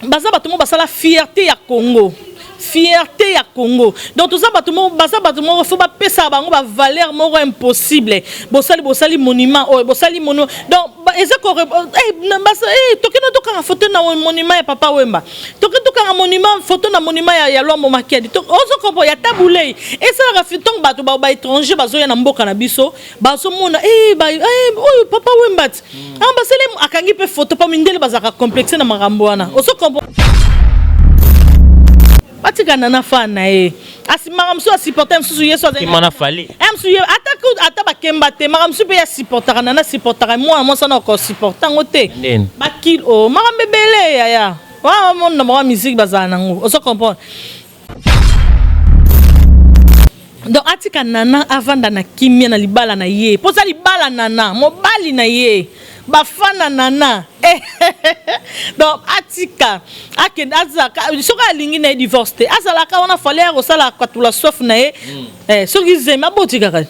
Baza bato moko basala fierté ya Congo, fierté ya Congo. Donc toza bato moko, baza bato moko fo bapesaka bango bavaleur moko impossible. Bosali, bosali monument oyo, bosali monument. Donc eza tokende tokanga photo na monument ya Papa Wemba, tokende tokanga monument, photo na monument ya Lwambo Makiadi. Ozo comprendre? Ya Tabu Ley. Esalaka ntongo bato baétranger bazoya na mboka na biso, bazomona oyo Papa Wemba ti ah, basali, akangi mpe photo, mpo mindele bazalaka complexe na makambo wana. Ozo comprendre? Batika Nana fan na ye, asimaka mosusu, asupporte mosusu, ye so Mana Fally. Mosusu ye ata bakemba te, makambo mosusu mpe ye asupportaka. Nana asupportaka mwana mwasi wana, okosupporte yango te. Ndeni? Bakil o makambo ebele yaya wana mona bango musique bazala nango. Ozo comprendre? Donc atika Nana avanda na kimia na libala na ye, mpo eza libala. Nana mobali na ye, bafana Nana. Donc atika akende, azalaka soki alingi na ye divorce te, azalaka wana. Fally ya kosala katula soif na ye. Soki zemi aboti kaka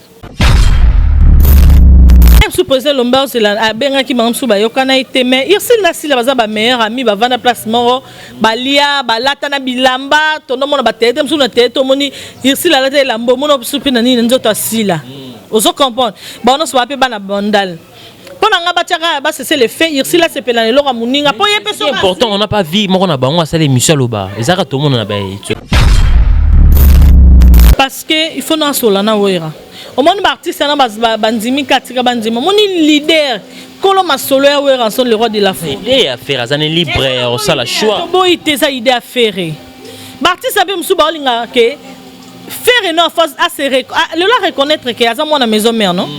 mosusu, président Lomba ozela abengaki bango mosusu, bayokana ye te. Mais Ursile na Sila baza bameilleur ami, bavanda place moko, balia, balata na bilamba. Tondomona bateye te mosusu na teye te, omoni Ursile alata elamba, omona mosusu mpe na nini na nzoto asila. Ozo comprendre? Bango nyonso baa mpe bana Bandal. Mpo na nga, batiaka basese le fait, Ursile asepela na eloko ya moninga, mpo ye mpe C'est important, on n'a pas vu moko na bango asala émission, aloba ezaka tomona na ba Parce que il faut nasola na Wera. Omoni baartiste wana bandimi katika bandimi. Omoni leader kolo masolo ya Werrason, le roi de la forêt. Idée ya Ferre, aza ne libre ya kosala choix. Toboyi te, eza idée ya Ferre. Baartiste mpe mosusu baolingaka ke Ferre no lelo areconnaître ke aza mwana Maison Mère, non?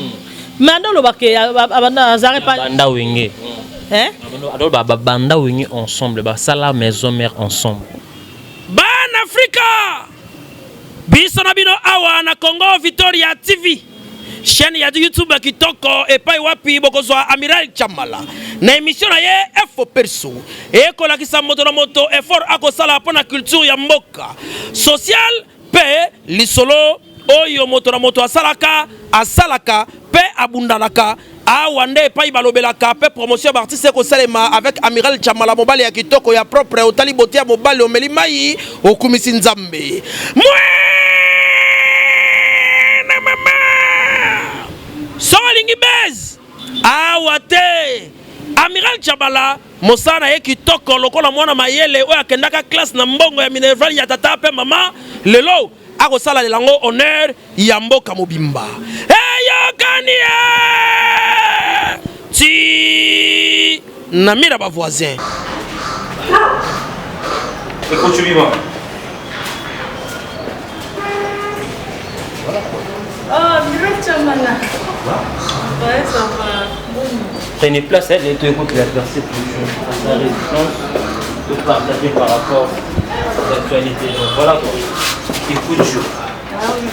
Mais anda oloba ke azalaki pa Banda Wenge. Hein? Aloba babanda Wenge ensemble, basala Maison Mère ensemble. Bana Afrika, biso na bino awa na Congo Victoria TV, chaîne ya YouTube ya kitoko, epai wapi bokozwa Amiral Chamala na émission na ye Efo Perso, ekolakisa moto na moto effort akosala mpo na culture ya mboka, social mpe lisolo oyo moto na moto asalaka, asalaka mpe abundanaka. Awa nde epai balobelaka mpe promotion ya baartiste ekosalema avec Amiral Chamala, mobali ya kitoko ya propre. Otali bote ya mobali, omeli mai, okumisi Nzambe. Mwana mama, soki olingi base awa te, Amiral Chamala, mosala na ye kitoko lokola mwana mayele oyo akendaka classe na mbongo ya minerval ya tata mpe mama, lelo akosala yango honneur ya mboka mobimba. Eyokani ye ti na mira bavoisin. Écoute, Bima. Oh, Mireille Chamala. Ouais, ça va. Prenez place, elle et écoute la personne à sa résidence, de partager par rapport aux actualités. Donc voilà quoi. Écoute, je. Ah oui.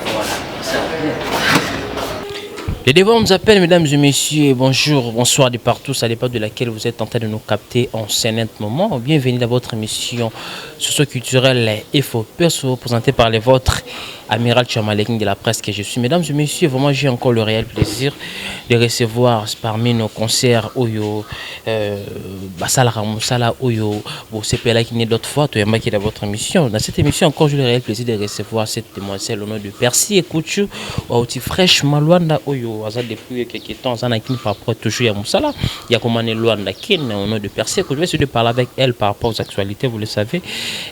Voilà, ça. Les devants nous appellent, mesdames et messieurs, bonjour, bonsoir de partout, ça dépend de laquelle vous êtes en train de nous capter en ce net moment. Bienvenue dans votre émission socio-culturelle Info Perso, présentée par les vôtres, Amiral Chamaleking de la presse que je suis. Mesdames et messieurs, vraiment j'ai encore le réel plaisir de recevoir parmi nos concerts oyo, Basala Moussala oyo, CPLA qui n'est d'autres fois, qui dans votre émission. Dans cette émission encore, j'ai le réel plaisir de recevoir cette demoiselle au nom de Percy Ekouchou, outi fraîchement Luanda oyo, aza depuis quelques temps, aza kin par rapport toujours ya mosala, ya komane Luanda kin au nom de Percy. Je vais essayer de parler avec elle par rapport aux actualités, vous le savez.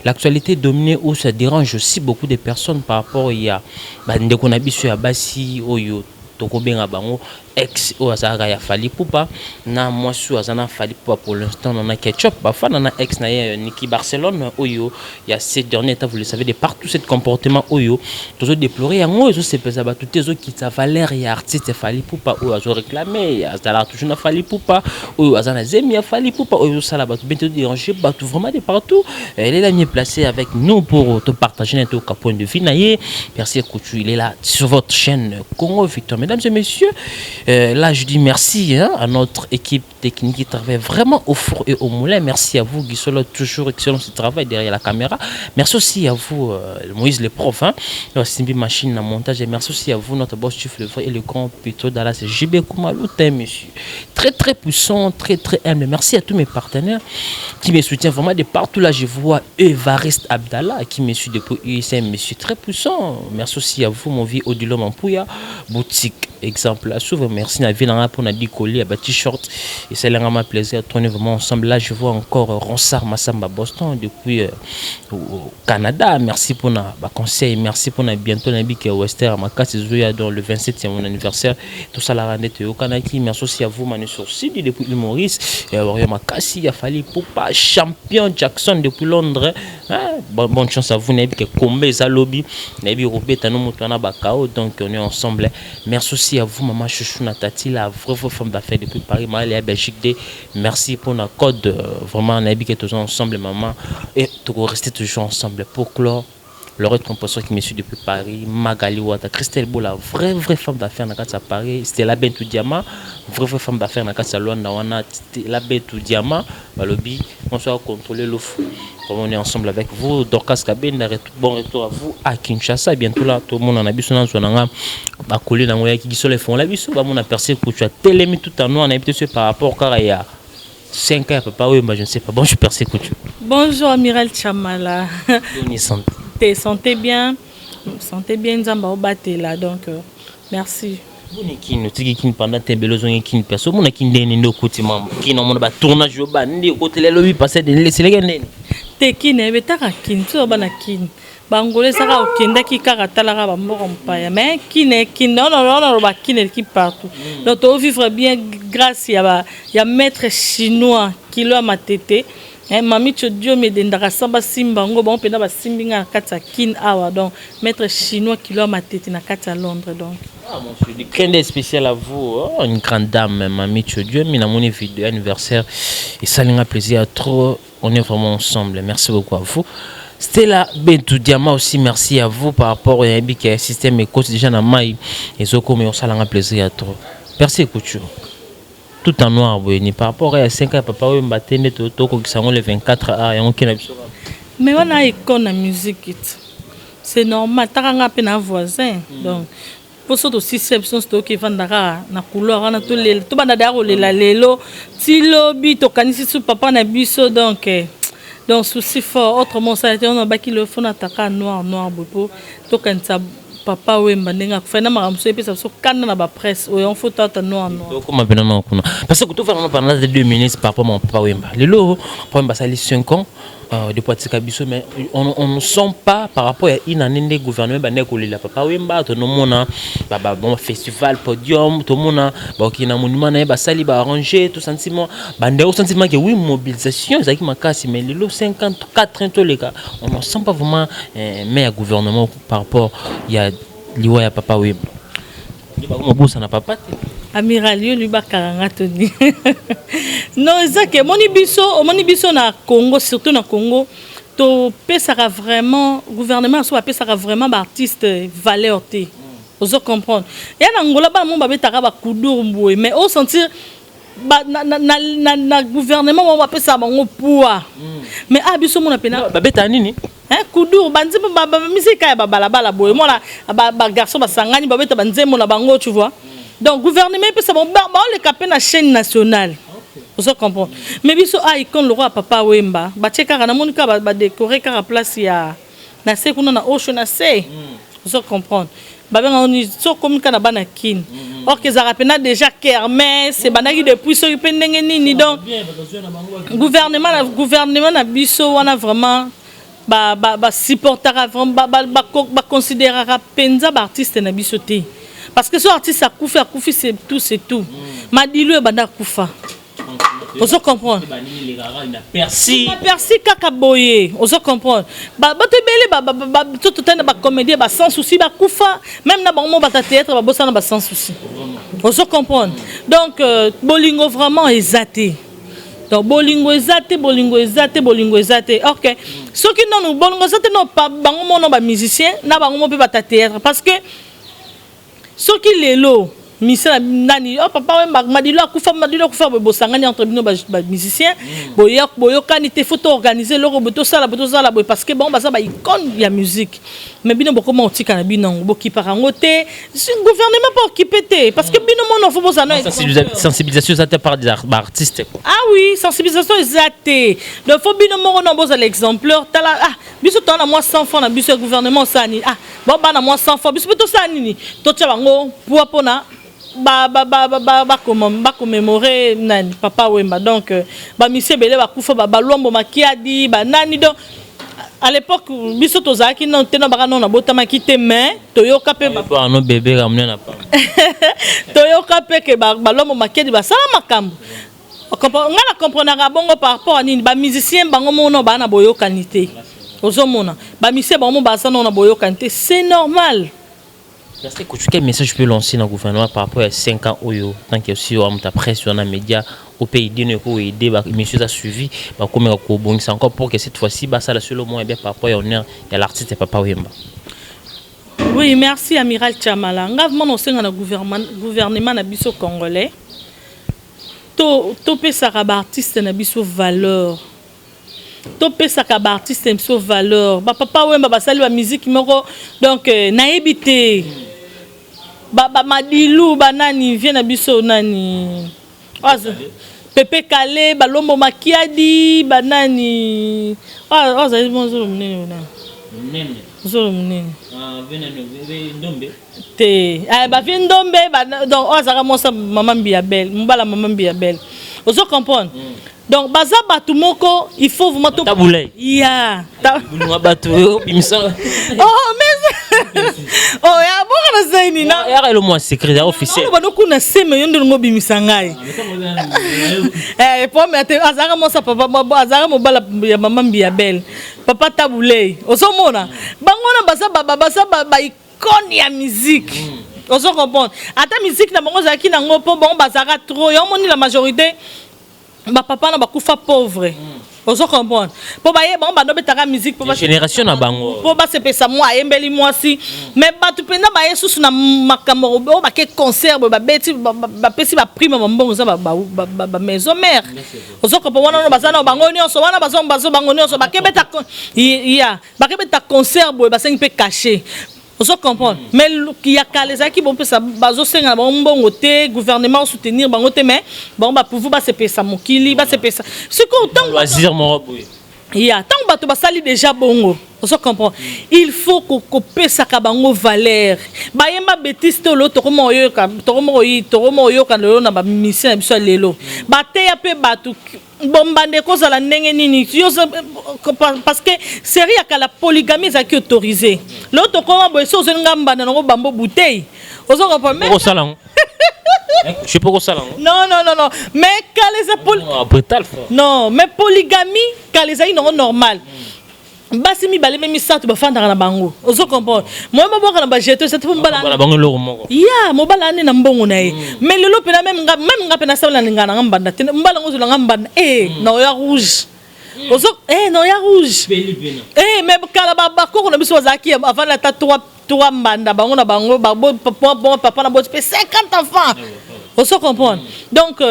L'actualité dominée où ça dérange aussi beaucoup de personnes par rapport ya bandeko na biso ya basi oyo tokobenga bango ex oyo azalaka ya Fally Ipupa na mwasi oyo aza na Fally Ipupa pour l'instant, na Ketchup, bafana na ex na ye Niki Barcelone oyo ya ces derniers temps. Vous le savez, de partout cet comportement oyo tozodéplorer yango ezosepesa bato te, ezokitisa valeur ya artiste Fally Ipupa oyo azoréclame azalaka toujours na Fally Ipupa, oyo aza na zemi ya Fally Ipupa, oyo ezosala bato bien te, déranger bato vraiment de partout. Elle est là, mieux placée avec nous pour te partager notre point de vue na ye. Percy Kouchou, il est là sur votre chaîne Congo Victor. Mesdames et messieurs, là je dis merci, hein, à notre équipe. technique qui travaille vraiment au four et au moulin. Merci à vous, Guissolo, toujours excellent ce travail derrière la caméra. Merci aussi à vous, Moïse le prof, hein, Simbi Machine en montage. Et merci aussi à vous, notre boss chef le vrai et le grand Pétro Dallas, JB Koumalou, monsieur. Très très puissant, très très humble. Merci à tous mes partenaires qui me soutiennent vraiment de partout. Là, je vois Evariste Abdallah qui me suit depuis USA, monsieur très puissant. Merci aussi à vous, mon vieux Odilo Mampouya, boutique exemple. Souvent, merci à ville pour nous coller à t-shirt et c'est vraiment plaisir de tourner vraiment ensemble. Là, je vois encore Ronsard Massamba Boston depuis au Canada. Merci pour nos conseil, merci pour bientôt la big Wester Makasi Zoya dans le 27e mon anniversaire. Tout ça la rendette au Kanaki. Merci aussi à vous Manu Sourcidi depuis l'île Maurice et Wario Makasi, a fallu Poupa champion Jackson depuis Londres. Hein? Bonne chance à vous nabi que Kombe Zalobi, nabi Robert Tano Mutwana Bakao. Donc on est ensemble. Merci aussi à vous maman Chouchou Natati, la vraie, vraie femme d'affaires depuis Paris, Marie Belgique D. Merci pour notre code. Vraiment nabi que tous ensemble maman et tout rester toujours ensemble pour clore. Laurette Composition qui me suit depuis Paris, Magali Wata, Christelle Bola, vraie, vraie femme d'affaires dans à Paris, Stella Bentou Diama, vraie, vraie femme d'affaires dans à Luanda, wana Stella Bentou Diama, Balobi, on soit contrôler l'offre. On est ensemble avec vous, Dorcas Kabenda, bon retour à vous à Kinshasa, bientôt là, tout le monde en a biso na ba coller na ngoya qui sont les fonds là biso, ba mon aperçu que tu as télémis tout en noir, on a été par rapport car il y a 5 ans papa oui, je ne sais pas. Bonjour Percé Couture. Bonjour Amiral Chamala. Bonne santé. T'es santé bien, santé bien Nzamba obatela donc merci. Boni kino tiki kino pendant te belo zongi kino perso mona kino ndeni ndo kuti mambo kino mona ba tournage yo ba ndi kotela lobi passer de laisser les ndeni. Te kino ebetaka kino so bana kino. Bangolais saka okendaki kaka talaka ba mboko mpaya mais kino kino non non non ba kino qui partout. Donc to vivre bien grâce ya ba ya maître chinois kilo ya matete. Eh, mami Chodio me dendaka samba simba ngo ba mpena ba simbinga kati kin awa donc maître chinois kilo ya matete na kati ya Londres donc. Ah mon Dieu, clin d'œil spécial à vous, oh, une grande dame, Mami Chodio, mais dans mon vidéo anniversaire et ça lui a plaisir trop, on est vraiment ensemble. Merci beaucoup à vous. Stella Bentou Diama aussi, merci à vous par rapport au système écoute déjà dans maï et zoko mais on ça l'a plaisir à trop. Merci Couture. Tout en noir boy par rapport à 5 ans papa oyo mbatende to to ko kisango le 24 a yango kina biso. Mais on a icône na musique c'est normal takanga pe na voisin donc pour ça aussi seption to ki vandaka na couloir na to lelo to banda da lela lelo ti lobi to kanisi su papa na biso donc donc souci fort autrement ça était on a baki le fond ataka noir noir bopo to kanisa papa Wemba ndenga kufana makamso epesa so kana na ba presse oyo on faut tata noir noir donc comment bena non kuna parce que tout faire pendant 2 minutes par rapport à mon papa Wemba lelo papa Wemba sali 5 ans depuis Tika biso mais on ne sent pas par rapport à une année de gouvernement ba ndeko lela papa Wemba to nomona ba bon festival podium to mona ba ki na monument na ba sali ba arranger tout sentiment ba ndeko sentiment que oui mobilisation ezaki makasi mais lelo 54 ans to les gars on ne sent pas vraiment mais gouvernement par rapport il y a liwa ya papa Wemba ba ko na papa te Amiral yo lui bakaranga toni non ezake moni biso na Congo surtout na Congo to pesaka vraiment gouvernement so pesaka vraiment ba artiste valeur te ozo comprendre ya na Angola ba mo ba betaka ba kudur mbwe mais au sentir ba na gouvernement mo ba pesa bango poids mais a biso mona pena ba beta nini hein kudur banzembo ba musique ya ba balabala boye mona ba garçon ba sangani ba beta banzembo na bango tu vois. Donc gouvernement peut ça bon ba le capé na chaîne nationale. Vous comprenez. Mais biso a icône le roi papa Wemba, ba tcheka na monika ba décorer kara place ya na se kuna na osho na se. Vous comprenez. Ba benga oni so comme kana bana kin. Or que ça rappelle déjà kermesse, banaki depuis so pe ndenge nini donc gouvernement na biso wana vraiment ba supportera vraiment ba considérera penza ba artiste na biso te. Parce que ce artiste a koufi, c'est tout, c'est tout. Madilu e banda koufa. Ozo comprendre. Merci. Merci kaka boye. Ozo comprendre. Ba ba te bele ba ba ba tout tout ba comédien ba sans souci ba koufa même na bango ba théâtre ba bossa na ba sans souci. Ozo comprendre. Donc bolingo vraiment exaté. Donc bolingo exaté, bolingo exaté, bolingo exaté. OK. Ceux qui non bolingo exaté non pas bango mo non ba musicien na bango mo pe ba théâtre parce que ceux qui lelo Musicien na nani? Oh, Papa Wemba, Madilo akufa, Madilo akufa boye. Bosangani entre bino bamusicien, boyokani te, faut toorganiser eloko boye, tosala boye, tosala boye, parce que bango baza baicône ya musique. Mais bino bokoma otika na bino yango, bokipaka yango te. Gouvernement mpo okipe te, parce que bino mono faut bozala na Sensibilisation eza te par des baartiste, quoi. Ah oui, sensibilisation eza te. Donc faut bino moko na bozala exemplaire. Tala, ah, biso toza na mwa 100 francs na biso ya gouvernement, osala nini? Ah, bana mwa 100 francs, biso mpe tosala nini? Totia bango poids mpona bacommémorer nani? Papa Wemba. Donc bamusicien ebele bakufa, baLwambo Makiadi, banani. Donc à l'époque biso tozalaki nano te, na baka nano nabotamaki te, mais toyoka mpe ano bébé kamune na pa. Toyoka mpe ke baLwambo Makiadi basala makambo. Nga na comprenaka bongo par rapport à nini? Bamusicien bango moko baa na boyokani te. Ozomona bamusicien bango mo baza nano na boyokani te, c'est normal. Merci. Quel message je peux lancer dans le gouvernement par rapport à 5 ans oyo, tant que aussi on ta presse sur un média au pays de nous aider bah monsieur a suivi bah comme ko c'est encore pour que cette fois-ci bah ça la seule moins bien par rapport à honneur il y a l'artiste Papa Wemba? Oui, merci, amiral Chamala. Nga vraiment nosenga na gouvernement na biso congolais, to topesaka baartiste na biso valeur, topesaka baartiste na biso valeur. Bapapa Wemba basali bamusike moko, donc nayebi te, bamadilu, banani, vie na biso nani, Pepe Kale, baLwambo Makiadi, banani, oyo azali zolo monene, Monene. Zolo monene. Ndombe. Te, bavie Ndombe. Donc oyo azalaka mwasa mama Mbiya Bel, mobala mama Mbiya Bel, ozo comprendre? Donc baza bato moko, il faut vraiment to Tabulai. Ya. Bulunga bato obimisa. Oh, mais oh, ya bonga na zeni na Yaka elo mwa secret ya officiel. Oloba nokuna seme, yo nde olingo obimisa ngai. Po me te, azalaka mwasa papa, azalaka mobala ya mama Mbiya Bel, papa Tabulei. Ozomona bango wana baza baicône ya musique, ozo comprendre? Ata musique na bango ezalaki nango, mpo bango bazalaka trop. Yo omoni, la majorité bapapa na bakufa pauvre, ozo comprendre? Mpo baye bango bando betaka musique mpo Génération na bango. Mpo basepesa mwa ayembeli mwasi. Mais bato mpenza baye susu na makambo oyo, bake concert boye, babeti, bapesi baprime, bambongo eza bamaison mère, ozo comprendre? Wana no baza na bango nyonso wana, bazo bango nyonso bakebeta ya bakebeta concert boye, basengi mpe cachet, ozo comprendre? Mais ya kala ezalaki bopesa, bazosenga na bango mbongo te, gouvernement soutenir bango te, mais bango bapuvu basepesa mokili, basepesa. Sikoyo ntango Loisir moko boye. Ya ntango bato basali déjà bongo, ozo comprendre? Il faut kopesaka bango valeur. Bayemba bétise te. Olo tokoma oyoka, tokoma oyoka lelo na bamusicien na biso ya lelo, bateya mpe bato bombanda ekozala ndenge nini, parce que série ya kala, polygamie ezalaki autorisé. Lelo tokoma boye, so ozolinga mbanda nango, bambo bouteille, ozo comprendre? Mais Okosala yango, je peux kosala yango. Non, non, non, non, mais kala eza Brutal fort. Non, mais polygamie kala ezalaki nango normal. Basi mibale me misato bafandaka na bango, ozo comprendre? Moye babwaka na bajeto eza te, mpo mobala Bana bango eloko moko. Ya mobala ane na mbongo na ye. Mais lelo mpena même nga mpe nasala na ngai nanga mbanda te. Mobala yango ozolanga mbanda e na oya rouge, ozo e na oya rouge. Eh, mais kala bakoko na biso bazalaki avandi ata trois trois mbanda, bango na bango, papa na boti mpe 50 enfants, ozo comprendre? Donc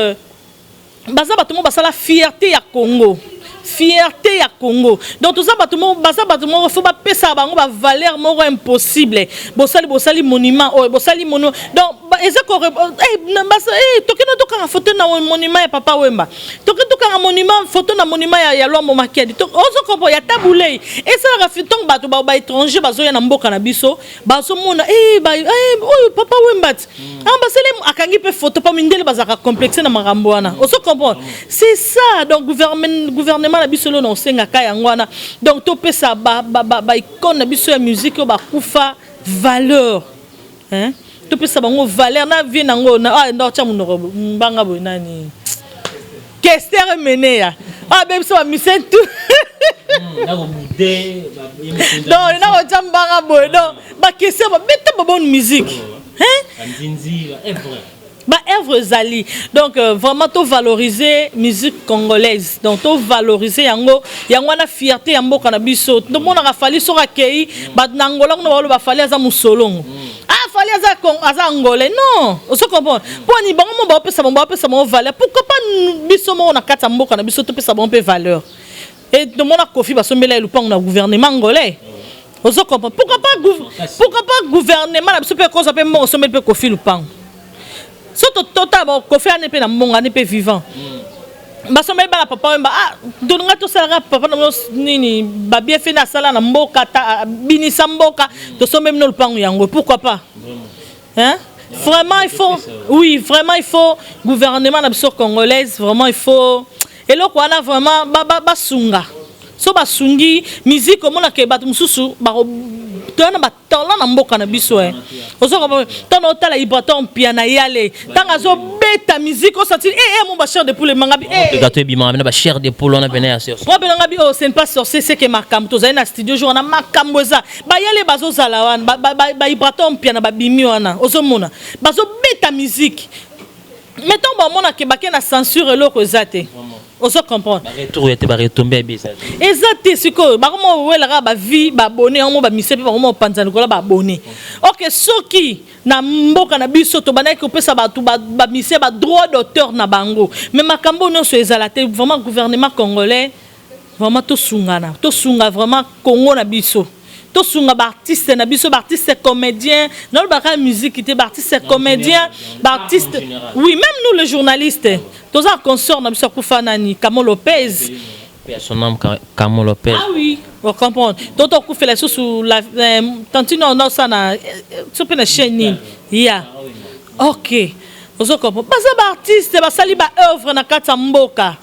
baza bato moko basala fierté ya Congo, fierté ya Congo. Donc toza bato moko, baza bato moko, faut bapesaka bango bavaleur moko impossible. Bosali monument oyo, bosali monument, donc eza tokende tokanga photo na monument ya Papa Wemba, tokende tokanga monument, photo na monument ya Lwambo Makiadi, ozo comprendre? Ya Tabulei. Esalaka ntongo bato baétranger bazoya na mboka na biso, bazomona oyo Papa Wemba ti basali, akangi mpe photo, mpo mindele bazalaka complexe na makambo wana, ozo comprendre? C'est ça. Donc gouvernement na biso lelo na osengaka yango wana. Donc topesa baicône na biso ya musique oyo bakufa valeur, hein? Topesa bango valeur na vie nango. Ndotya monoko mbanga boye, nani, Kester Emeneya abebisa bamusicien tout. Donc nakotya mbanga boye, donc bakester babeta babonne musique, hein? Baœuvre ezali. Donc vraiment tovaloriser musique congolaise, donc tovaloriser yango. Yango wana fierté ya mboka na biso. Tomonaka Fally soki akei, bato na Angola kuna baloba Fally aza mosolongo. Ah, Fally aza aza angolais. Non, ozo comprendre mpo ani bango mo baopesa bango valeur. Pourquoi pas biso moko na kati ya mboka na biso topesa bango mpe valeur? E tomona Kofi basombela ye lupango na gouvernement angolais, ozo comprendre? Pourquoi pas gouvernement na biso mpe ekozwa mpe mbongo, osombeli mpe Kofi lupango? So totala Kofi ane mpe na mbongo ane mpe vivant, basombeli bana Papa Wemba. Ah, tolinga tosalaka papa na bino nini, babienfait nde asala na mboka, ta binisa mboka, tosombeli bino lupango yango. Pourquoi pas, hein? Vraiment il faut, oui, vraiment il faut gouvernement na biso congolaise, vraiment il faut eloko wana vraiment basunga. So basungi musique, omonaka bato mosusu toya na batalent na mboka na biso. E ozoka ntango otala Ibrator Mpiana yale, ntango azobeta musique, osenti e mo bachair de poule emangabi. Gato ebimaka na bachair de poule wana pene ya po mpenanga bi oyo, ce n'est pas sorcier, c'est que makambo tozali na studio jour wana, makambo eza bayale bazozala wana, baIbrator Mpiana babimi wana, ozomona bazobeta musique, mais ntango bamonake bake na censure, eloko eza te, ozo comprendre? Baretour ya te, baretombe ya eza te. Eza te. Sikoyo bakoma owelaka bavi baabone yango mo bamise mpe bakoma opanza likolo baabone. Ok, soki na mboka na biso tobandaki kopesa bato bamise badroit d'auteur na bango, mais makambo nyonso ezala te. Vraiment, gouvernement congolais, vraiment tosungana, tosunga vraiment Congo na biso, tosunga baartiste na biso, baartiste comédien, nalobaka musique te, baartiste comédien, baartiste, oui, même nous les journalistes. Toza consort na biso akufa nani, Camo Lopez. Son âme, Camo Lopez. Ah oui, on comprend. Toto akufela lisusu la tantine osana so mpe na chaîne nini ya. Ok, ozo comprendre, baza baartiste, basali baœuvre na kati ya mboka.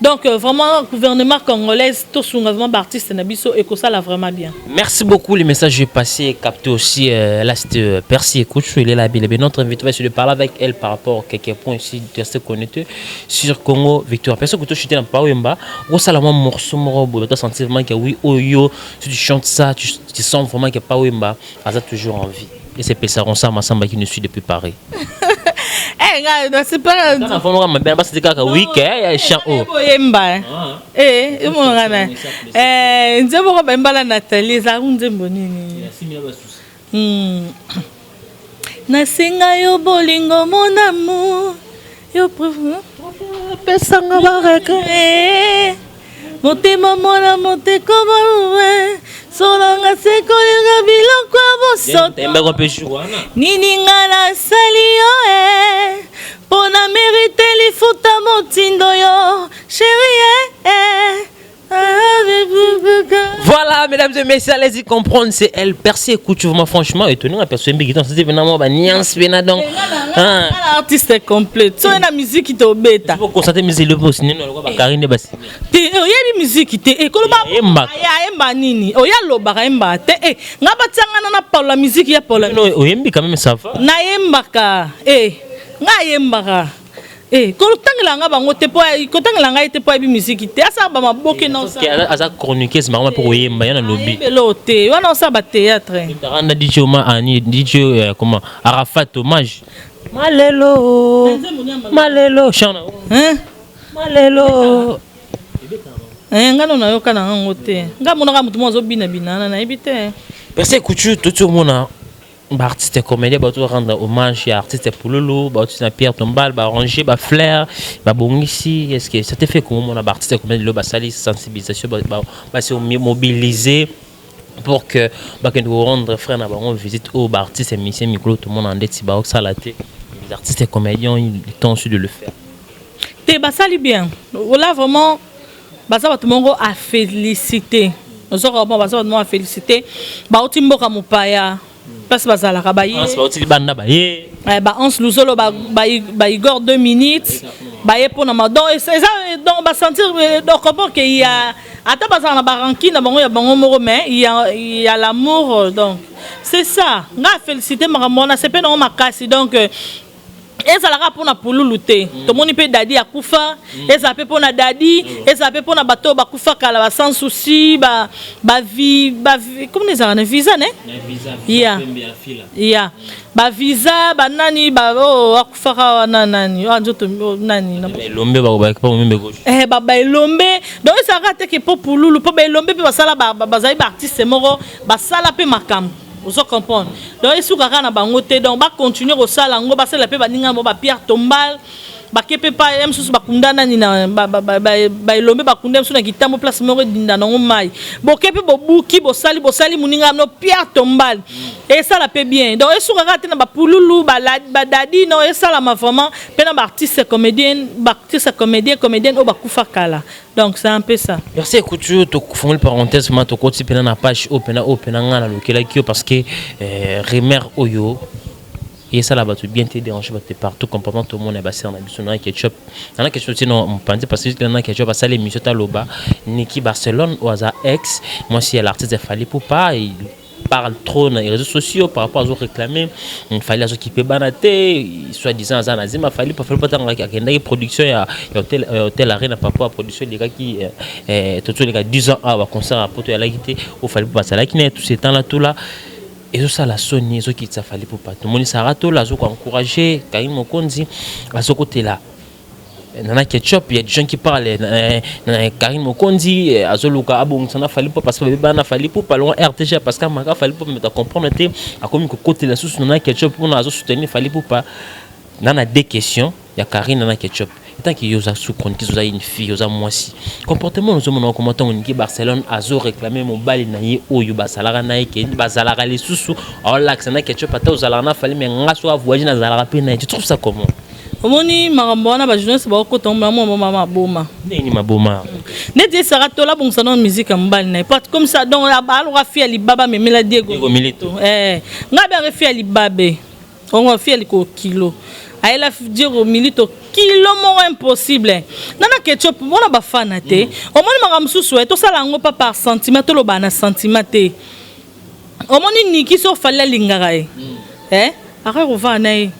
Donc vraiment, gouvernement congolais, tosunga vraiment baartiste na biso, ekosala vraiment bien. Merci beaucoup. Le message est passé, capté aussi. Là, c'était Percy Ekouchou, il est là, bien. Notre invité va essayer de parler avec elle par rapport à quelques points ici de rester connecté sur Congo Victoire. Personne que tu chantes dans Papa Wemba, ou ça, la morceau, tu sens vraiment que oui, oh yo, si tu chantes ça, tu sens vraiment que Papa Wemba a toujours envie. Et c'est Pessa Ronsa Massamba qui nous suit depuis Paris. Eh, nga c'est pas Quand on va bien, parce que oui, que chant oh. Oyemba eh emonaka na eh nzembo ko bayembala Nathalie, ezalaka nzembo nini? Nasenga yo bolingo, mon amour, yo pesanga bareke. Motema mwana moteko maluwe solanga sekolinga biloko ya bosoto. Tembeko mpe jour wana. Nini nga nasali yo e mpo na mérite lifuta motindo yo, chéri e? Voilà, mesdames et messieurs, allez-y comprendre, c'est elle. Percy écoute, vraiment, franchement, étonné, la personne qui c'était vraiment, bah, niance, bien, donc. Hein. Artiste complet, so na musique tobeta. Il faut constater, mais c'est le boss, nous, on va Karine, bah, te oyebi musique te, ekoloba. Ayembaka. Ayemba nini? Oyo alobaka ayembaka te. E nga batianga na Paula, musique ya Paula. Oyembi quand même, ça va. Nayembaka e, nga ayembaka e, kotangela nga bango te, po kotangela ngai te, po ayebi musique te, asala bamaboke na. Aza chroniqueuse, marama mpe koyemba ya na lobi. Ayebelo te wana, osala bathéâtre. Randa DJ Oma Ani DJ comment Arafat hommage. Malelo Malelo chant. Hein? Malelo. Eh, nga no nayoka na yango te, nga monaka motu mo azobinabina wana, nayebi te. Percy Kuchu, tout le monde baartiste comédien bato rendre hommage ya artiste Pululu, bauti na pierre tombale, baarranger bafleur, babongisi. Est ce que ça te fait comment mona baartiste comédien lelo basali sensibilisation, base mobiliser pour que bakende korendre frère na bango visite? Oyo baartiste musicien mikolo tomona ndeti baosala te, les artistes comédiens ont eu le temps aussi de le faire. Te, basali bien. Ola vraiment baza bato moko à féliciter, ozoka bon, baza bato moko à féliciter. Bauti mboka mopaya, place bazalaka, baye. Bauti libanda, baye. Ba Anse Luzolo, ba Igor 2 minutes, baye mpona ma. Donc eza, donc basentir, donc comprendre que y a, ata bazala na barancune na bango ya bango moko, mais il y a l'amour. Donc c'est ça, nga félicité makambo wana, sepe nango makasi. Donc ezalaka mpona Pululu te, tomoni mpe Dadi akufa, ezala mpe mpona Dadi, ezala mpe mpona bato oyo bakufa kala, ba Sans Souci, bavi, comme ezalaka na visa ne ya ya bavisa banani oyo akufaka wana, nani oyo nzoto nani. Elombe. Baelombe. Donc ezalaka teke mpo Pululu, mpo baelombe mpe basala, bazali baartiste moko, basala mpe makambo. Ozo comprendre? Donc esuka kaka na bango te. Donc bacontinue kosala yango, basala mpe baninga bango, bapierre tombal bake mpe pa ye mosusu, bakunda nani na baelombe, bakunda mosusu na kitambo, place moko edinda nango mai. Boke mpe bobuki, bosali, bosali moninga no pierre tombal, esala mpe bien. Donc esuka kaka te na bapululu, badadi. Non, esalama vraiment mpe na baartiste comédien, baartiste comédien, comédienne oyo bakufa kala. Donc c'est un peu ça. Merci. Écoute, tofungoli parenthèse ma, tokoti mpena na page oyo mpena, oyo mpena ngai nalukelaki yo, parce que rumeur oyo esala bato bien te, dérange bato partout. Comportement tomona ya basere na biso na Ketchup, nana Ketchup tina mopanzi, parce que nana Ketchup asala émission, taloba Niki Barcelone oyo aza ex mwasi ya l'artiste Fally Ipupa, il parle trop dans les réseaux sociaux par rapport à réclamer Fally azokipe bana te, soi-disant aza na zima Fally. Fally patanga akendaki production ya Hôtel Arena par rapport à production elekaki toto eleka 10 ans awa, concert ya poto eyalaki te o Fally mpo bazalaki na ye tout ce temps là. Tout là ezosala soni, ezokitisa Fally Ipupa. Tomoni Sara Tola azokoencourage Karine Mokonzi, azokotela Nana Ketchup. Il y a des gens qui parlent, Karine Mokonzi azoluka abongisa na Fally parce que bana Fally Ipupa longo RTG, parce que maka Fally Ipupa meta comprendre te, akomi kokotela susu Nana Ketchup mpona azosoutenir Fally Ipupa. Nana, deux questions ya Karine Nana Ketchup. Tant que yo oza sous chronique, oza une fille, oza mwasi, comportement ozomona koma ntango Niki Barcelone azo réclamer mobali na ye oyo basalaka na ye, ke bazalaka lisusu, aolakisa na Ketchup ata ozalaka na Fally, mais nga so avoyage nazalaka mpe na ye. Tu trouves ça comment? Omoni makambo wana, bajournaliste bakokota mama mama maboma. Ndenge maboma? Neti esaka tola abongisa nano musique ya mobali na ye po comme ça. Donc aloka fi ya libaba amemela Diego. Milito. Ngai abe fi ya libabe ongo, fi ya liko kilo ayela Diego Milito, kilo moko impossible. Nana Ketchup mpona bafana te. Omoni makambo mosusu e tosala yango pa par sentiment, tolobaa na sentiment te. Omoni Niki, so Fally alingaka ye, akoki kovanda na ye.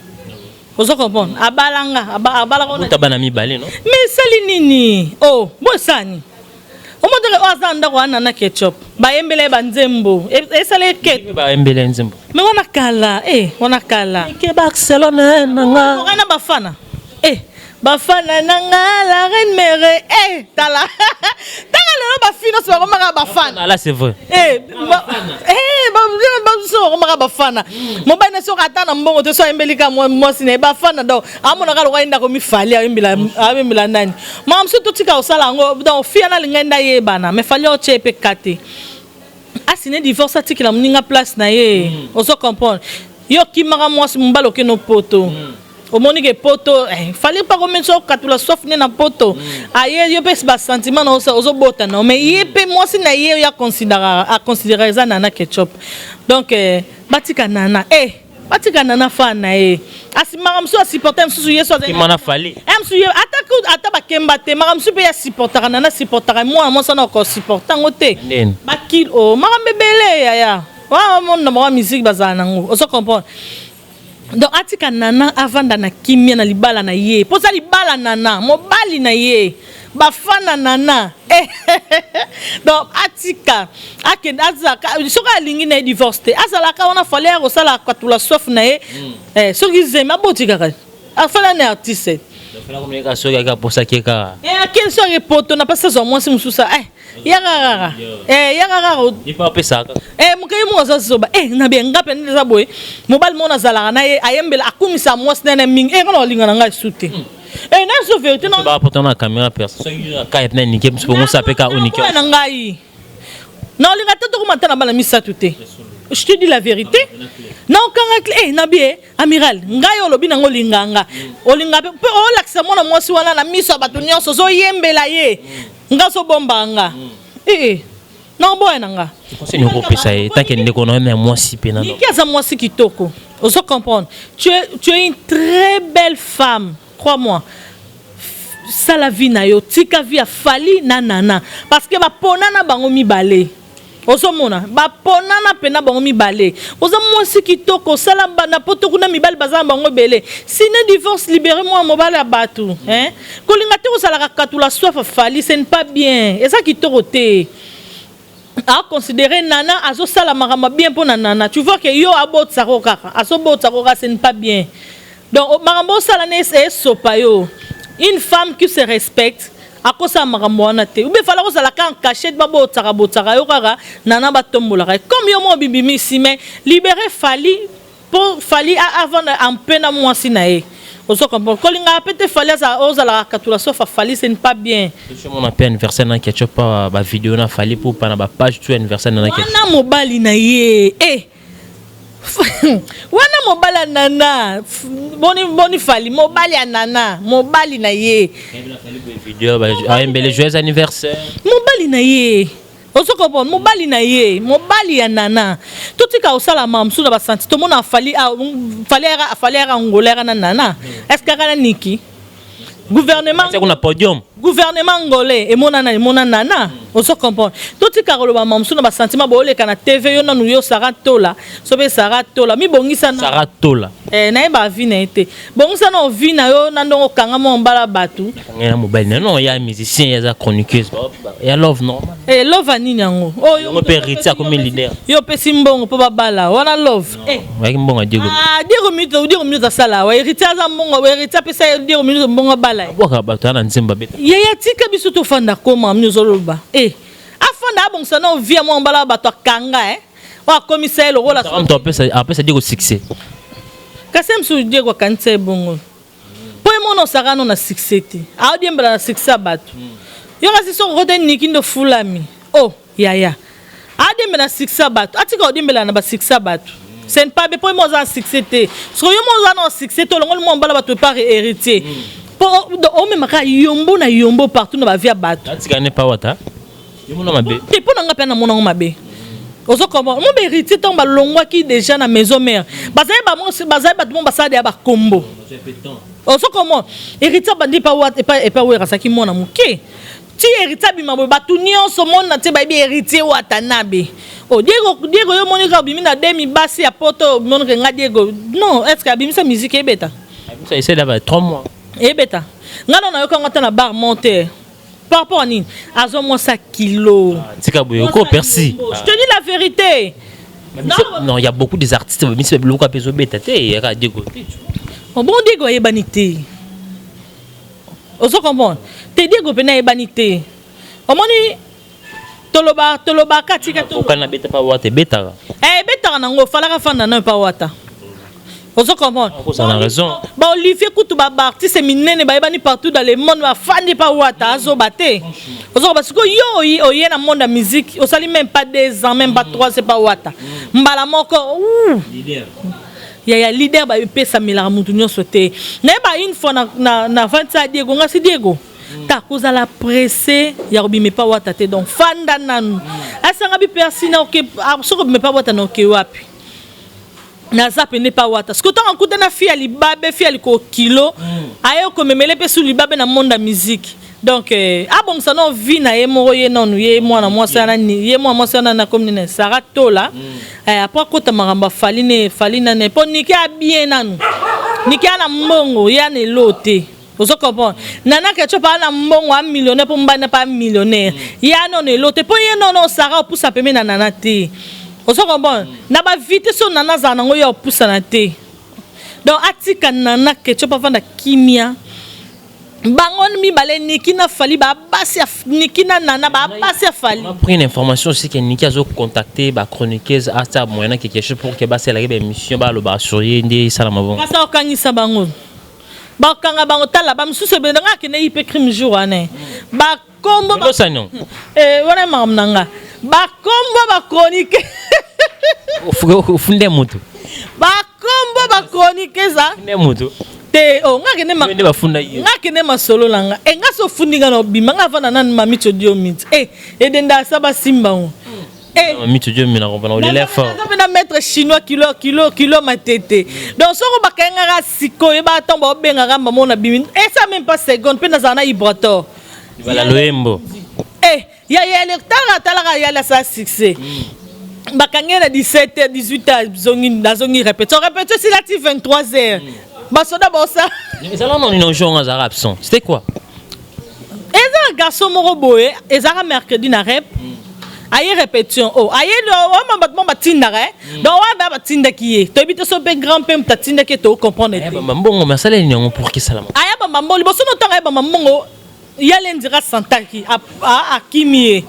Ozo comprendre? Abalanga, abalaka. Bana mibale, no? Mais esali nini? O bo esani omoteke oyo aza na ndako wana na Ketchup, bayembela ye banzembo, esala eke. Bayembela ye nzembo. Mais wana kala, e wana kala. Ke Barcelone nanga. Okai na bafana, e bafana nanga, la reine mere e tala tanga lelo bafi nyonso bakomaka bafana. Là, c'est vrai. Babiso bakomaka bafana. Mobali na soki ata na mbongo te, so ayembeli ka mwasi na ye, bafana. Donc amonaka lokwa ye ndako mifali ayembela nani. Makambo mosusu totika kosala yango. Donc fi wana alingai nde ayebana, mais Fally otie mpe ka te, asine divorce, atikela moninga place na ye. Ozo comprendre? Yo okimaka mwasi, mobali, okende poto, omoni ke poto Fally mpa komisa okatula soif nde na poto aye yo mpe basentiment na ozobota na, mais ye mpe mwasi na ye oyo aconsidéraka eza Nana Ketchup. Donc batika Nana, batika Nana fa na ye asimaka mosusu, asupporte mosusu ye so. Mana Fally. Mosusu ye ata bakemba te, makambo mosusu mpe ye asupportaka, Nana asupportaka mwana mwasi wana, okosupporte yango te. Bakilo o makambo ebele yaya wana mona bango musique bazala nango. Ozo comprendre? Donc atika Nana avanda na kimia na libala na ye, mpo za libala Nana, mobali na ye, bafana Nana. Donc atika akende, azalaka soki alingi na ye divorce te, azalaka wana. Fally ya kosala katula soif na ye, soki zemi aboti kaka, afala na artiste. Soki aposaki kaka. Akende soki poto na mpasi, azwa mwasi mosusu, yaka kaka, yaka kaka. Apesaka. Mokei moko aza zoba na bien. Nga mpe nde eza boye, mobali moko nazalaka na ye, ayembela, akumisa mwasi na ye mingi, nga na olinga na ngai su te. Nazo vérité. Baporta na caméra personne, soki kaka na nike bongo sa pe ka onike. Na ngai na olinga te, tokoma ata na bana misato te. Je te dis la vérité, na okanga na bie amiral ngai olobi nango olinganga, olinga mpe olakisa mwana mwasi wana na miso ya bato nyonso, ozoyembela ye, nga ozobombaka nga, ee na oboya na nga. Conseil okopesa ye tant que ndeko na yo ya mwasi mpe nano? Niki aza mwasi kitoko. Ozo comprendre? Tu es une très belle femme, crois-moi. Sala vie na yo, tika vie ya Fally na Nana, parce que bapona na bango mibale. Ozomona baponana mpena bango mibale. Oza mwasi kitoko, osala na poto kuna, mibali baza na bango ebele. Sine divorce, libéré mwana mobali ya bato, hein? Kolinga te kozalaka katula soif Fally, ce n'est pas bien, eza kitoko te. Aconsidéré Nana azosala makambo bien mpo na Nana, tu vois que yo abotisako kaka, azobotisako kaka, ce n'est pas bien. Donc makambo osala na esopa yo. Une femme qui se respecte. Akosala makambo wana te. Ube fala kozala kaka en cachette, babotsaka botsaka yo kaka Nana, batombolaka ye comme yo moko bibimisi. Mais libérer Fally, mpo Fally avanda en paix na mwasi na ye. Ozo comprendre? Kolingaka pe te Fally ozalaka katula sauf Fally, ce n'est pas bien. Mona mpe anniversaire na Ketchup, bavideo na Fally mpo pa na bapage tu anniversaire na Ketchup. Wana mobali na ye, eh. Wana mobali ya Nana. Boni boni, Fally mobali ya Nana, mobali na ye. Video ayembele joyeux anniversaire. Mobali na ye, ozo comprendre? Mobali na ye, mobali ya Nana. Totika kosala makambo mosusu na basanti. Tomona Fally, Fally Fally aka Angola, aka na Nana. Est ce que aka na Niki gouvernement? Kuna podium. Gouvernement angolais emonana, emona Nana. Ozo comprendre? Totika koloba makambo mosusu na basentiment. Booleka na TV. Yo nanu, yo Sara Tola, so mpe Sara Tola, mibongisa. Sara Tola. Eh, nayeba vie na ye te. Bongisa na vie na yo na ndongo, okanga mwa mbala bato. Ngai na mobali na non, ya musicien, ya za chroniqueuse, ya love normal. Eh, love nini yango? Oyo mpe Héritier akomi leader. Yo opesi mbongo mpo babala wana, love? Eh. Oyaki mbongo ya Diego. Ah, Diego Minuto, Diego Minuto asala wa Héritier aza mbongo. Héritier apesa Diego Minuto mbongo abala ye. Abwaka bato wana nzembo abeta. Yaya, tika biso tofanda. Koma mini ozoloba eh, afanda, abongisa na ovia mwa mbala bato akanga, eh, oyo akomisa ye lokola Moto apesa Diego succès. Kasi ye mosusu Diego akanisa ye bongo mpo ye mona osaka no na succès te, aodiembela na succès ya bato. Yo kasi soki okote Niki nde ofulami. O yaya, adiembela na succès ya bato, atika odiembela na basuccès ya bato, ce n'est pas bien, mpo ye mo aza na succès te. Soki yo mo oza na succès te, olongoli mwa mbala bato epar Héritier, mpo omemaka yombo na yombo partout na bavie ya bato. Atika ne pa wata, yo mona mabe? Te, mpo na nga mpe namonango mabe. Ozo comprendre? Mo bahéritier, ntango balongwaki déjà na maison mère, bazali bazali bato mo basala deya bakombo. Ozo comprendre? Héritier abandi epa Wera, azalaki mwana moke. Ti Héritier abima boye, bato nyonso mona te bayebi Héritier Watanabe. O Diego, Diego yo moni kaka obimi na demi basi ya poto, omonike nga Diego. Non, est ce que abimisa musique ebeta? Abimisa esali ba 3 mois. Ebeta, nga na nayokango ata na bar monte. Par rapport à nini? Azwa mwasi kilo. Tika boye oko persi. Je te dis la vérité. Non, il y a beaucoup des artistes bamisi biloko mpe ezobeta te, yaka Diego te. Bon, Diego ayebani te. Ozo comprendre te? Diego mpena ayebani te. Omoni, toloba tolobaka, tika. Okana beta pa wata, ebetaka. Ebetaka nango, ofalaka fanda nayo pa wata. Ozo comprendre? Oza raison. Baolivier kutu, baartiste minene bayebani partout dans le monde, bafandi pa wata, azoba te. Ozokoba sikoyo, yo oye na monde ya musique, osali même pas 2 ans, même pas 3, c'est pas wata mbala moko ya leader. Bapesamelaka motu nyonso te. Nayeba une fois na vandisa Diego, nga si Diego ta kozala pressé ya kobima epa wata te. Donc fanda nanu, asanga bi mpe asina oke. Soki obima epa wata na oke wapi? Naza pene pa wata. Soki ntango akuta na fi ya libabe, fi ya likokilo, aye komemele mpe su libabe na monde ya musique. Donc abongisa no vie na ye moko. Ye nanu, ye mwana mwasi wana, ye mwana mwasi wana na komi nini, Sara Tola, après akota makambo afali ne fali nane, mpo Niki abie nanu. Niki ana mbongo, ye ana elo te. Ozo comprendre? Nana Ketchup aza na mbongo, a millionnaire, mpo mobali na mpe a millionnaire. Ye anono elo te, mpo ye nono Sara opusa pembe na Nana te. Ozo comprendre? Na bavitesse oyo Nana azala nango, ye opusana te. Donc atika Nana Ketchup avanda kimia. Bango mibale, Niki na Fally, babasi ya Niki na Nana, babasi ya Fally. On a pris une information aussi que Niki a contacté ba chroniqueuse ata moyen quelque chose pour que basalaki ba émission, baloba sur ye nde esalama bongo. Kasi okangisa bango, bakanga bango. Tala bamisusu ebele nga akende ipe crime jour wana, bakombo Osani. Wana makambo na nga, bakombo bachronique. Ofunde motu. Bakombo bachronique eza. Funde motu. Te, o nga kende. Nde bafunda ye. Nga kende masolo na nga. E nga so ofundi nga na obima, nga avanda nanu mami todiomiti e edenda asa basimba ngo. Mami todiomi na comprendre, olela fort. Naza mpe na maître chinois, kilo kilo kilo matete. Donc soko bakangaka sikoyo, yeba ntango baobengaka mbamo na bimi, esa même pas seconde mpe nazala na ibrator. Bala loyembo. Eh ya ya, talaka talaka, yali asala succès. Bakangi ye na 17 heures, 18 heures zongi, nazongi répétition, répétition esila ti 23 heures, basoda baosala. Ezala noni no jour azalaka absent, c'était quoi? Eza garçon moko boye, ezalaka mercredi na rep, aye répétition, o aye wana bato mo batindaka. Donc wana batindaki ye, toyebi te so mpe grand mpe moto atindaki ye, tocomprendre te. Bamba mbongo, mais asaleli yango pour kisalama. Aya bamba mbongo liboso no ntango aya bamba mbongo. Ya lendira santaki akimi ye.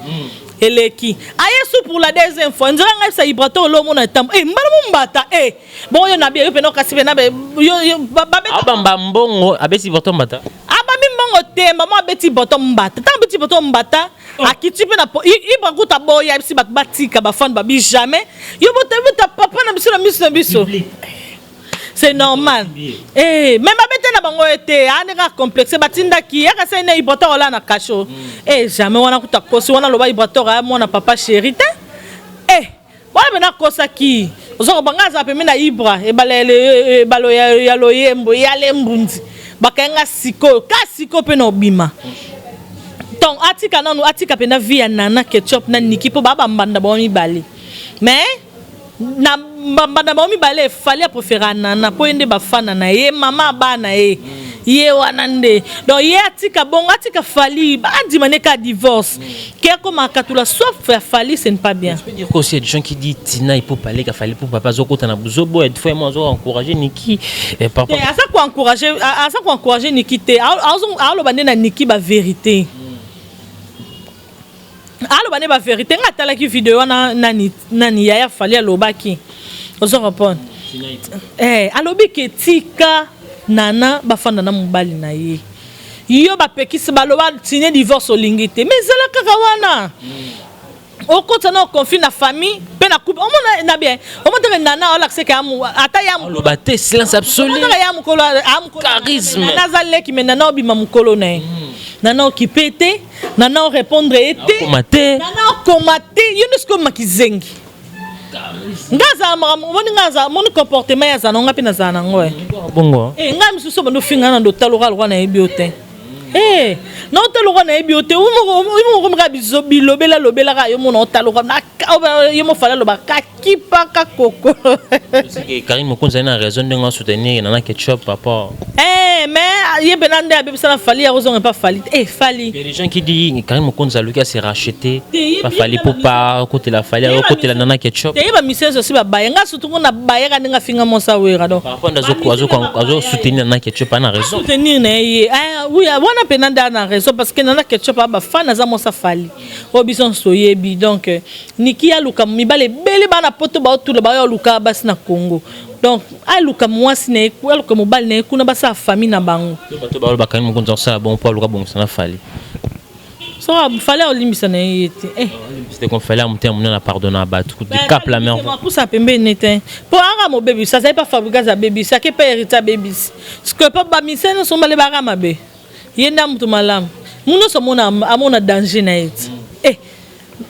Eleki aye su pour la deuxième fois, nzela ngai sa Ibrator olomona etambo e mbala mombata e bongo yo na bia yo pena okasi pena yo abamba mbongo, abeti Ibrator mbata. Abambi mbongo te, mama abeti Ibrator mbata. Ntango abeti Ibrator mbata, akiti mpe na Ibra kuta boya bisi bato batika bafane babi jamais yo bota papa na biso na miso na biso, c'est normal. Eh, mais babete na bango ete ande kaka complexe batindaki yaka sai na Ibrator ola na kasho. Eh, jamais wana kuta kosi wana loba Ibrator aya mwana papa chéri te. Eh, wana mpe nakosaki ozokoba ngai azala pembe na Ibra ebalo ya loyembo ya lembunzi bakayenga sikoyo ka sikoyo mpe na obima. Donc atika nanu, atika mpenza vie ya Nana Ketchup na Niki mpo baa bambanda bango mibale. Mais na bambanda bango mibale, Fally apréféra Nana mpo ye nde bafana na ye, mama bana ye, ye wana nde. Donc ye atika bongo, atika Fally, andima ne ka divorce ke akoma akatula soif ya Fally, ce n'est pas bien. Tu peux dire qu'aussi il y a des gens qui disent Tina il peut parler qu'a fallu pour papa zoko na buzobo et fois moi zo encourager Niki et papa. Aza ko encourager, aza ko encourager Niki te. Aloba nde na Niki ba vérité, aloba nde ba vérité. Nga atalaki video wana, nani nani yaya Fally alobaki, ozo répondre eh, alobi ke tika Nana bafanda na mobali na ye. Yo bapekisi, baloba signer divorce, olingi te, mais ezala kaka wana okota na conflit na famille mpe na couple. Omona na bien, omotaka Nana olakiseke ata ya aloba te, silence absolu. Omotaka ya mokolo. Charisme. Nana aza leki, mais Nana obima mokolo na ye, Nana okipe te, Nana orépondre ye te. Akoma te. Nana okoma te. Yo nde sikoyo makizengi. Nga azala makambo omoni, nga azala moni comportement ye azala nango, nga mpe nazala nango e. Bongo. Eh, ngai mosusu bando ofinga na ndotaloka lokwa nayebi yo te. Eh, na otaloka nayebi yo te, omokomaka bilobela lobelaka yo mona otaloka yo mofala aloba kakipaka koko. Karine Mokonzi azali na raison ndenge asoutenir Nana Ketchup par rapport. Eh, mais ye mpena nde abebisa na Fally, ya kozonga epa Fally. Eh, Fally. Il y a des gens qui disent Karine Mokonzi aluki ase racheter pa Fally po pa kotela Fally, akotela Nana Ketchup. Te, ye bamisien osi babaya nga, surtout ngo na bayaka ndenge afinga mosa Wera. Donc par rapport azo soutenir Nana Ketchup, ana raison. Soutenir na ye, oui, wana mpena nde ana raison, parce que Nana Ketchup aba fan, aza mosa Fally oyo biso nyonso toyebi. Donc Niki aluka mibale ebele bana poto baotula baoyo aluka basi na Congo. Donc aluka mwasi na ye, aluka mobali na ye kuna, basala famille na bango. Bato baloba Karine Mokonzi akosala bon mpo aluka bongisa na Fally. So Fally olimbisa na ye te. C'était comme Fally motema monene, pardonner bato du cap la mer. Apusa pembeni te mpo aka mobebisi azali pa Fabregas, abebisi ake mpe Héritier abebisi, parce que mpo bamisien nyonso mbale baka mabe, ye nde moto malamu mu nyonso amona danger na ye ti. Eh,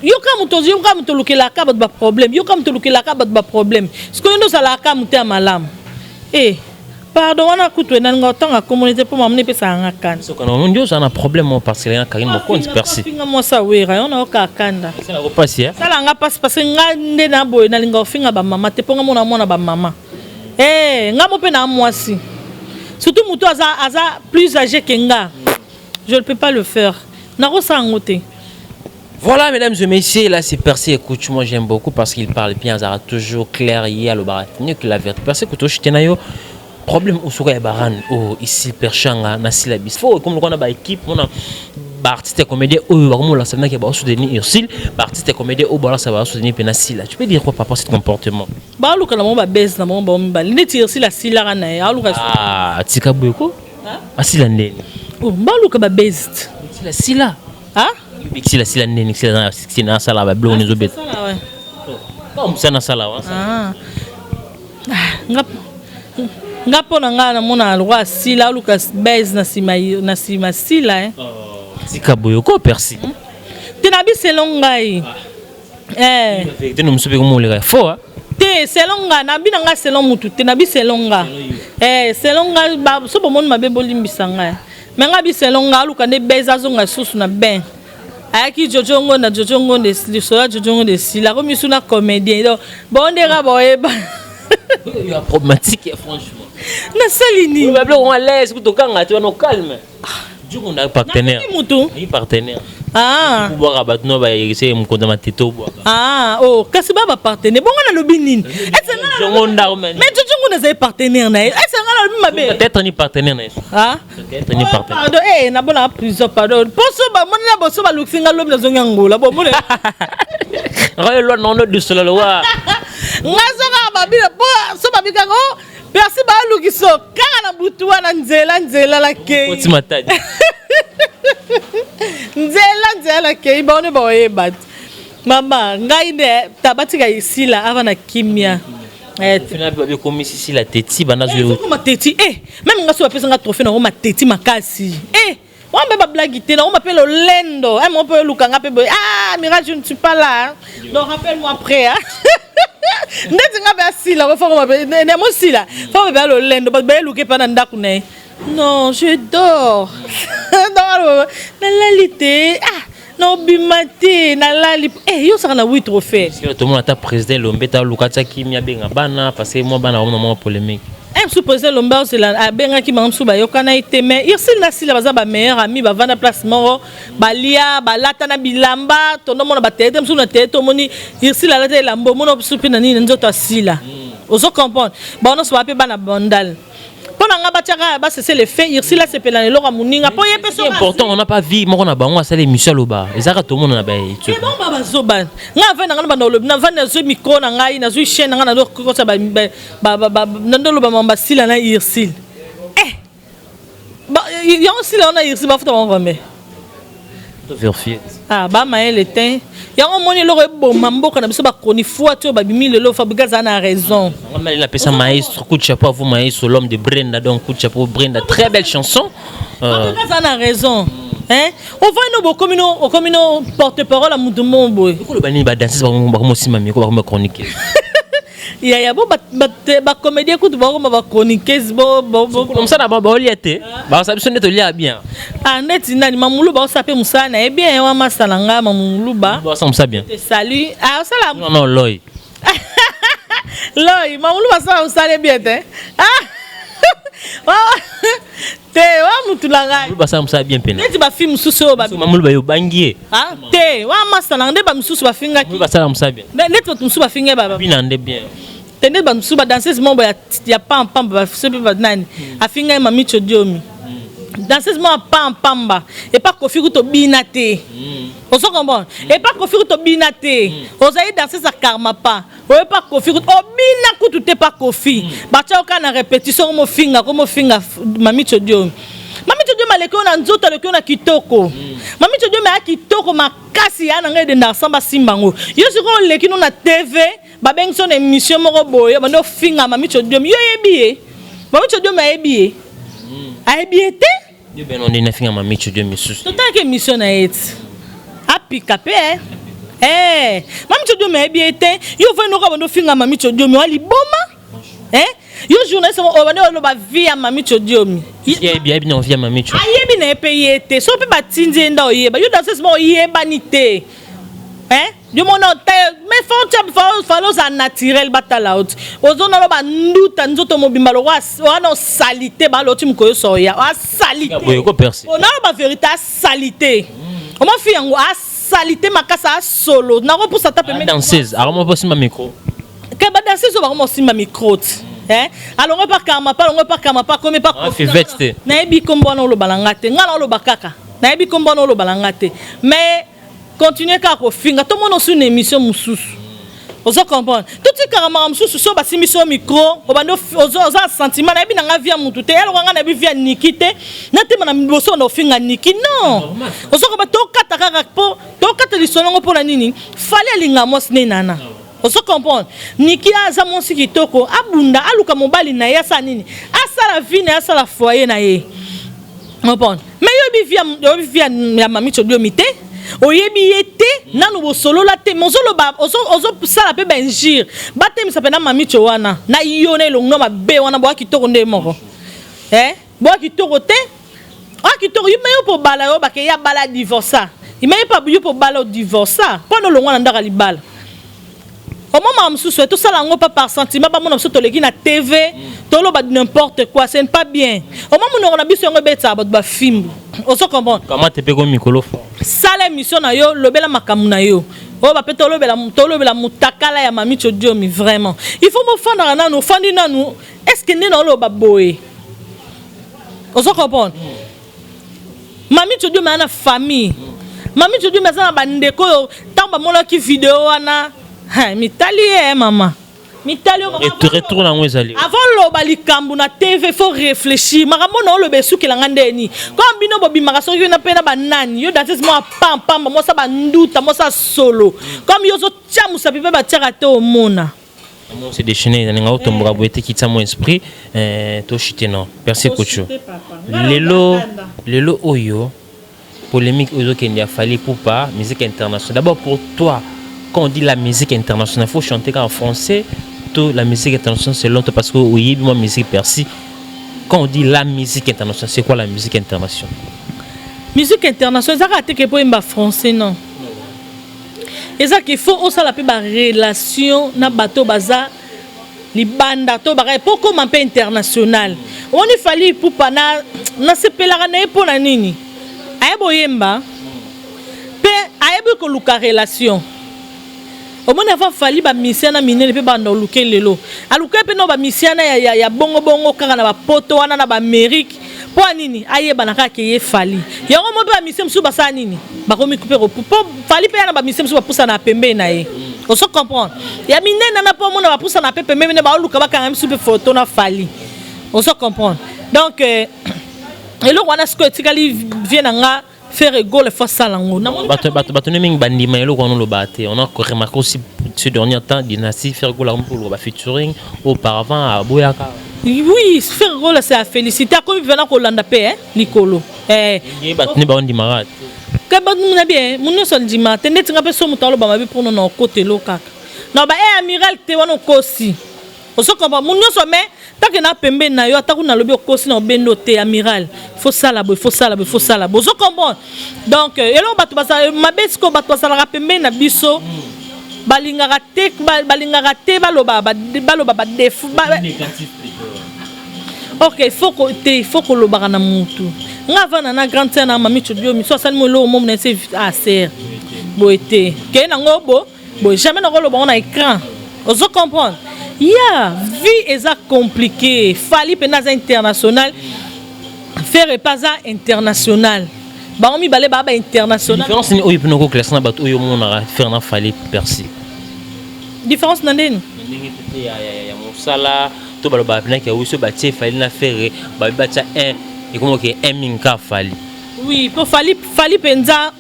yoka moto, yoka moto olukelaka bato baproblème, yoka moto olukelaka bato baproblème, sikoyo nde ozalaka moto ya malamu. E pardon, wana kutu enalinga otanga komoni te mpo mamoni epesaka nga kanda. Nde ozala na problème moko parce que na Karine Mokonzi persi. Finga mwasi awera yo na oka kanda. Esalaka mpasi. Sala nga mpasi parce que nga nde na boye nalinga kofinga bamama te mpo nga mona mwana bamama. Eh, nga mo mpe na mwasi, surtout moto aza plus âgé que nga, je ne peux pas le faire, nakosala yango te. Voilà, mesdames et messieurs, là c'est Percy. Écoute, moi j'aime beaucoup parce qu'il parle bien, ça toujours clair, il y a le barat, mieux que la vérité. Percy, écoute, je t'ai problème au soka ya baran oh ici perchanga na syllabus faut comme on a ba équipe, on a ba artiste comédien oyo ba comme la semaine qui ba soutenir Ursule, ba artiste comédien oyo ba ça va soutenir pena Sila. Tu peux dire quoi par rapport à ce comportement? Baluka na bango babese na bango, bango mibale neti Ursule asilaka na ye aluka. Ah, tika boye ko asila ndeni. Oh, baluka babese te. Sila sila. Ah. Sila sila ndeni, sila sila sala ba blog nezo bet. Comme ça na sala wa. Ah. Nga mpo na ngai namona lokwa asila, aluka base na nsima, na nsima sila. Tika boye ko Percy. Te, na bi selon ngai. Vérité no mosusu mpe komoleka fort. Te, selon nga, nabi na nga selon mutu te, nabi selon nga. Selon nga, so bomoni mabe bolimbisa ngai, mais nga bi selon nga aluka nde base, azonga lisusu na bain. Ayaki Jojo Ngonda, Jojo Ngonda lisolo ya Jojo Ngonda esila, akomi su na comédien. Donc bon, ndeka boyeba. Ya problématique, franchement. Nasali nini? Babiloko à l'aise kutokanga te wana, calme. Djoko partenaire. Mutu. Ni partenaire. Ah. Obwaka bato no bayekise mokonzi ya matete obwaka. Ah, oh, kasi ba ba partenaire. Bongo nalobi nini? Jongo ndako. Mais Jojo Ngonda azali partenaire na ye. Ese nga nalobi Nalobi mabe? Peut-être ni partenaire na ye. Ah? Peut-être ni partenaire. Pardon, eh, nabona prison, pardon. Poso bamoni na boso balukisi nga lobi, nazongi Angola, bomoni. Ngai lwa nono dusola lowa. Nga soka babina po so babikaka o persi balukiso kaka na butu wana, nzela nzela nakei. Oti Matadi. Nzela nzela nakei, bango nde baoyeba te. Mama, ngai nde tabatika esila ava na kimia. Eh, fina babi ekomisi sila teti banda zo. Okoma teti, eh, même nga so bapesa nga trophée, nango mateti makasi, eh, wana mpe bablague te, nango mpe lolendo eh, mo mpe olukanga mpe boye: "Ah, Mirage, je ne suis pas là, hein. Donc rappelle-moi après, hein." Ndeti nga mpe asila ko foko mabe ne mosila foko mpe lolendo, bato bayeluke mpe na ndako na ye. Non, je dors, donc nalali te, ah, naobima te, nalali. Eh, yo osaka na 8 trophée. Tomona ata président Elombe ta oluka tia kimia, abenga bana, parce que mwa bana bamona mwa polémique. Un mosusu, président Lomba ozela abengaki bango mosusu, bayokana ye te. Mais Ursile na Sila baza bameilleur ami, bavanda place moko, balia, balata na bilamba. Tondomona bateye te mosusu na teye te, omoni Ursile alata elamba, omona mosusu mpe na nini na nzoto asila. Ozo comprendre, bango nyonso baa mpe bana Bandal. Mpo na nga, batiaka basese le fait, Ursile asepela na eloko ya moninga mpo ye mpe C'est important, on n'a pas vu moko na bango asala émission, aloba ezaka tomona na bayoutube. Bon, ba bazoba, nga avandi na nga na banda olobi, navandi, nazwi micro na ngai, nazwi chaîne na ngai, nazokosa nandoloba mama basila na Ursile. Eh, yango sila wana, Ursile bafuta bango combien? Vérifier. Ah, bamayele te. Yango omoni eloko eboma mboka na biso, bakoni foi ti oyo babimi lelo. Fabrika aza na raison. Il appelle ça maestro. Coup de chapeau à vous, maestro, l'homme de Brenda. Donc coup de chapeau, Brenda, très belle chanson. Fabrika aza na raison, hein? Ovandi no bokomi no, okomi no porte parole ya mutu mo boye. Koloba nini badanseuse bakomosima micro, bakoma chroniqueuse? Yaya, bo bacomédien kutu bakoma bachroniqueuse bo. Mosala baolia te, bakosala biso nde tolia bien. Ah, neti nani, Mamuluba osala mpe mosala na ye bien wa masala nga Mamuluba. Basala mosala bien. Salut, ah, osala. Non, non, loi. Loi, Mamuluba asala mosala bien te. Ah, te wa mutu na ngai. Basala mosala bien pena. Neti bafilme mosusu oyo. Mamuluba yo obangi ye. Ah, te wa masala nde bamisusu bafingaki. Basala mosala bien. Neti bato mosusu bafingai. Bina nde bien. Te, nde bamosusu badanseuse moko ya pampamba, so mpe banani afingai Mami Chodiomi, danseuse moko ya pampamba epa Kofi kutu obina te. Ozo comprendre, epa Kofi kutu obina te, ozali danseuse ya Karmapa, oyepa Kofi kutu obina kutu te. Pa Kofi batia yo kaka na répétition, komofinga, komofinga Mami Chodiomi. Mami Chodiomi aleki oyo na nzoto, aleki oyo na kitoko. Mami Chodiomi aya kitoko makasi ya na ngai edenda ensemble, asimba yango. Yo sikoyo oleki no na TV, babengi so na émission moko boye, bandi ofinga Mami Chodiomi. Yo oyebi ye? Mami Chodiomi ayebi ye? Ayebi ye te. Yo beno nde nafinga Mami Chodiomi misusu. Totalaki émission na ye ti apika mpe eh. Mami Chodiomi ayebi ye te. Yo ovandi oka bandi ofinga Mami Chodiomi wa liboma, eh? Yo journaliste obandi oloba vie ya Mami Chodiomi. Ayebi na vie ya Mami Cho? Ayebi na ye mpe ye te. So mpe batindi ye nda oyeba. Yo danseuse moko oyebani te, hein? Yo mona te, mais faut tia falo oza naturel, batala yo ti ozonalo banduta nzoto mobimba lokwa wana osali te, baloti mokolo nyonso oya asali te. Onalo bavérité, asali te. Omofi yango asali te makasi, asolo nakopusa ata pembeni. Danseuse akoma mpo simba micro. Ke badanseuse oyo bakoma osimba micro ti, alongo pa kama pa, alongo pa kama pa, komi pa. Fivete te. Nayebi kombo wana oloba na nga te. Nga na oloba kaka nayebi kombo wana oloba na nga te, mais continue kaka kofinga, tomona osu na émission mosusu. Ozo comprendre, totikaka makambo mosusu. So basimbi so micro, obandi oza na sentiment. Nayebi na nga vie ya mutu te, eloko nga nayebi vie ya Niki te, natema na liboso na ofinga Niki, non. Ozo koba tokata kaka mpo tokata lisolo yango. Mpo na nini Fali alinga mwasi ne nana? Ozo comprendre, Niki aza mwasi kitoko, abunda, aluka mobali na ye, asala nini, asala vie na ye, asala foyer na ye, comprendre. Mais yoyebi vie, oyebi vie ya Mami Chodiomi te, oyebi ye te, nanu bosolola te, mais ozoloba, ozosala mpe bainjure. Batemisa mpe na Mami Cho wana na yo na elongo mabe wana. Boya kitoko nde moko, eh? Boya kitoko te, oya kitoko yo, me yo mpo bala yo bake ya bala divorça me yo mpo bala odivorça mpo na olongwa na ndako ya libala. Omomaka mosusu tosala yango pas par sentiment, bamona biso toleki na TV, toloba n'importe quoi, ce n'est pas bien. Omo monoko na biso yango ebetaka bato bafimbu, ozo comprendre. Kamate mpe ko mikolo. Sala émission na yo, lobela makambo na yo oyo bape tolobela, tolobela motakala ya Mami Chodiomi. Vraiment, il faut bofandaka nanu, ofandi nanu, est ce que nde na oloba boye? Ozo comprendre? Mami Todiome aza na famille. Mami Todiome aza na bandeko oyo ntango bamonaki video wana, mitali ye, mama mitali. Retour nango ezali. Avant loba likambo na TV, faut réfléchir. Makambo na oloba esukelanga ndeni. Comme bino bobimaka soki na mpe na banani, yo danseuse moko apampamba, mosa banduta, mosa solo, comme yo ozotia mosapi mpe batiaka te, omona. Se déchaîner, nalinga otomboka boye te, kitisa mo esprit toshite. Non, merci coach. Lelo lelo oyo polémique oyo ezokende ya Fally Ipupa, musique internationale. D'abord, pour toi, quand on dit la musique internationale, faut chanter en français to la musique internationale selon toi? Parce que oyebi mwa musique persi. Quand on dit la musique internationale, c'est quoi la musique internationale? Musique internationale ezaka te ke po oyemba français, non. Eza ke faut osala mpe barelation na bato baza libanda to baka po koma mpe international. Omoni Fally Ipupa, na nasepelaka na ye mpo na nini? Ayebi oyemba mpe ayebi koluka relation. Omoni, avant Fally, bamisiana minene mpe banda oluke. Lelo aluka mpe na bamisiana ya bongobongo kaka na bapoto wana na baamérique. Mpo ya nini? Ayebana kaka ke ye Fally. Yango mo mpe bamisie mosusu basala nini? Bakomi mpe mpo Fally mpe ya na bamisie mosusu bapusana na pembeni na ye. Ozo comprendre? Ya minene na mpo omona bapusana mpe pembeni, baoluka bakanga misu mpe foto na Fally. Ozo comprendre? Donc eloko wana sikoyo etikali vie na nga Ferre Gola, faut asala yango. Bato nde mingi bandima eloko wana oloba te. On a remarqué aussi ce dernier temps, dynastie Ferre Gola oloba featuring, auparavant aboyaka. Oui, Ferre Gola, c'est à féliciter. Akomi mpena kolanda mpe likolo. Bato nde baondimaka. Ke bato na bien, mo nyonso andima te. Ndeti nga mpe, so moto aloba mabe mpona na okotelo kaka na ba e amiral te wana, okosi. Ozo comprendre? Mo nyonso, mais take na pembeni na yo, ata kuna alobi okosi na obendo te, amiral, faut sala boye, faut sala boye, faut sala boye. Ozo comprendre? Donc eloko bato bazala mabe sikoyo, bato bazalaka pembeni na biso, balingaka te, balingaka te baloba badéfauts. Ok, faut te, il faut kolobaka na mutu. Nga avanda na grande sœur na mami Tobio, miso asali mo eloko momo na ese aser boye te, keye nango bo boye, jamais nakoloba ngo na écran. Ozo comprendre? Ya vie eza compliqué. Fally mpenza aza international, Ferre epe aza international, bango mibale baa ba international. Différence nini oyo mpena okoclasse na bato oyo omonaka Ferre na Fally Percy? Différence na ndeni? Ndenge pete ya mosala to balobaka mpenaki ya wiso batie Fally na Ferre, babi batia 1, ekomoke 1 mingi kaka Fally. Oui, mpo Fally, Fally mpenza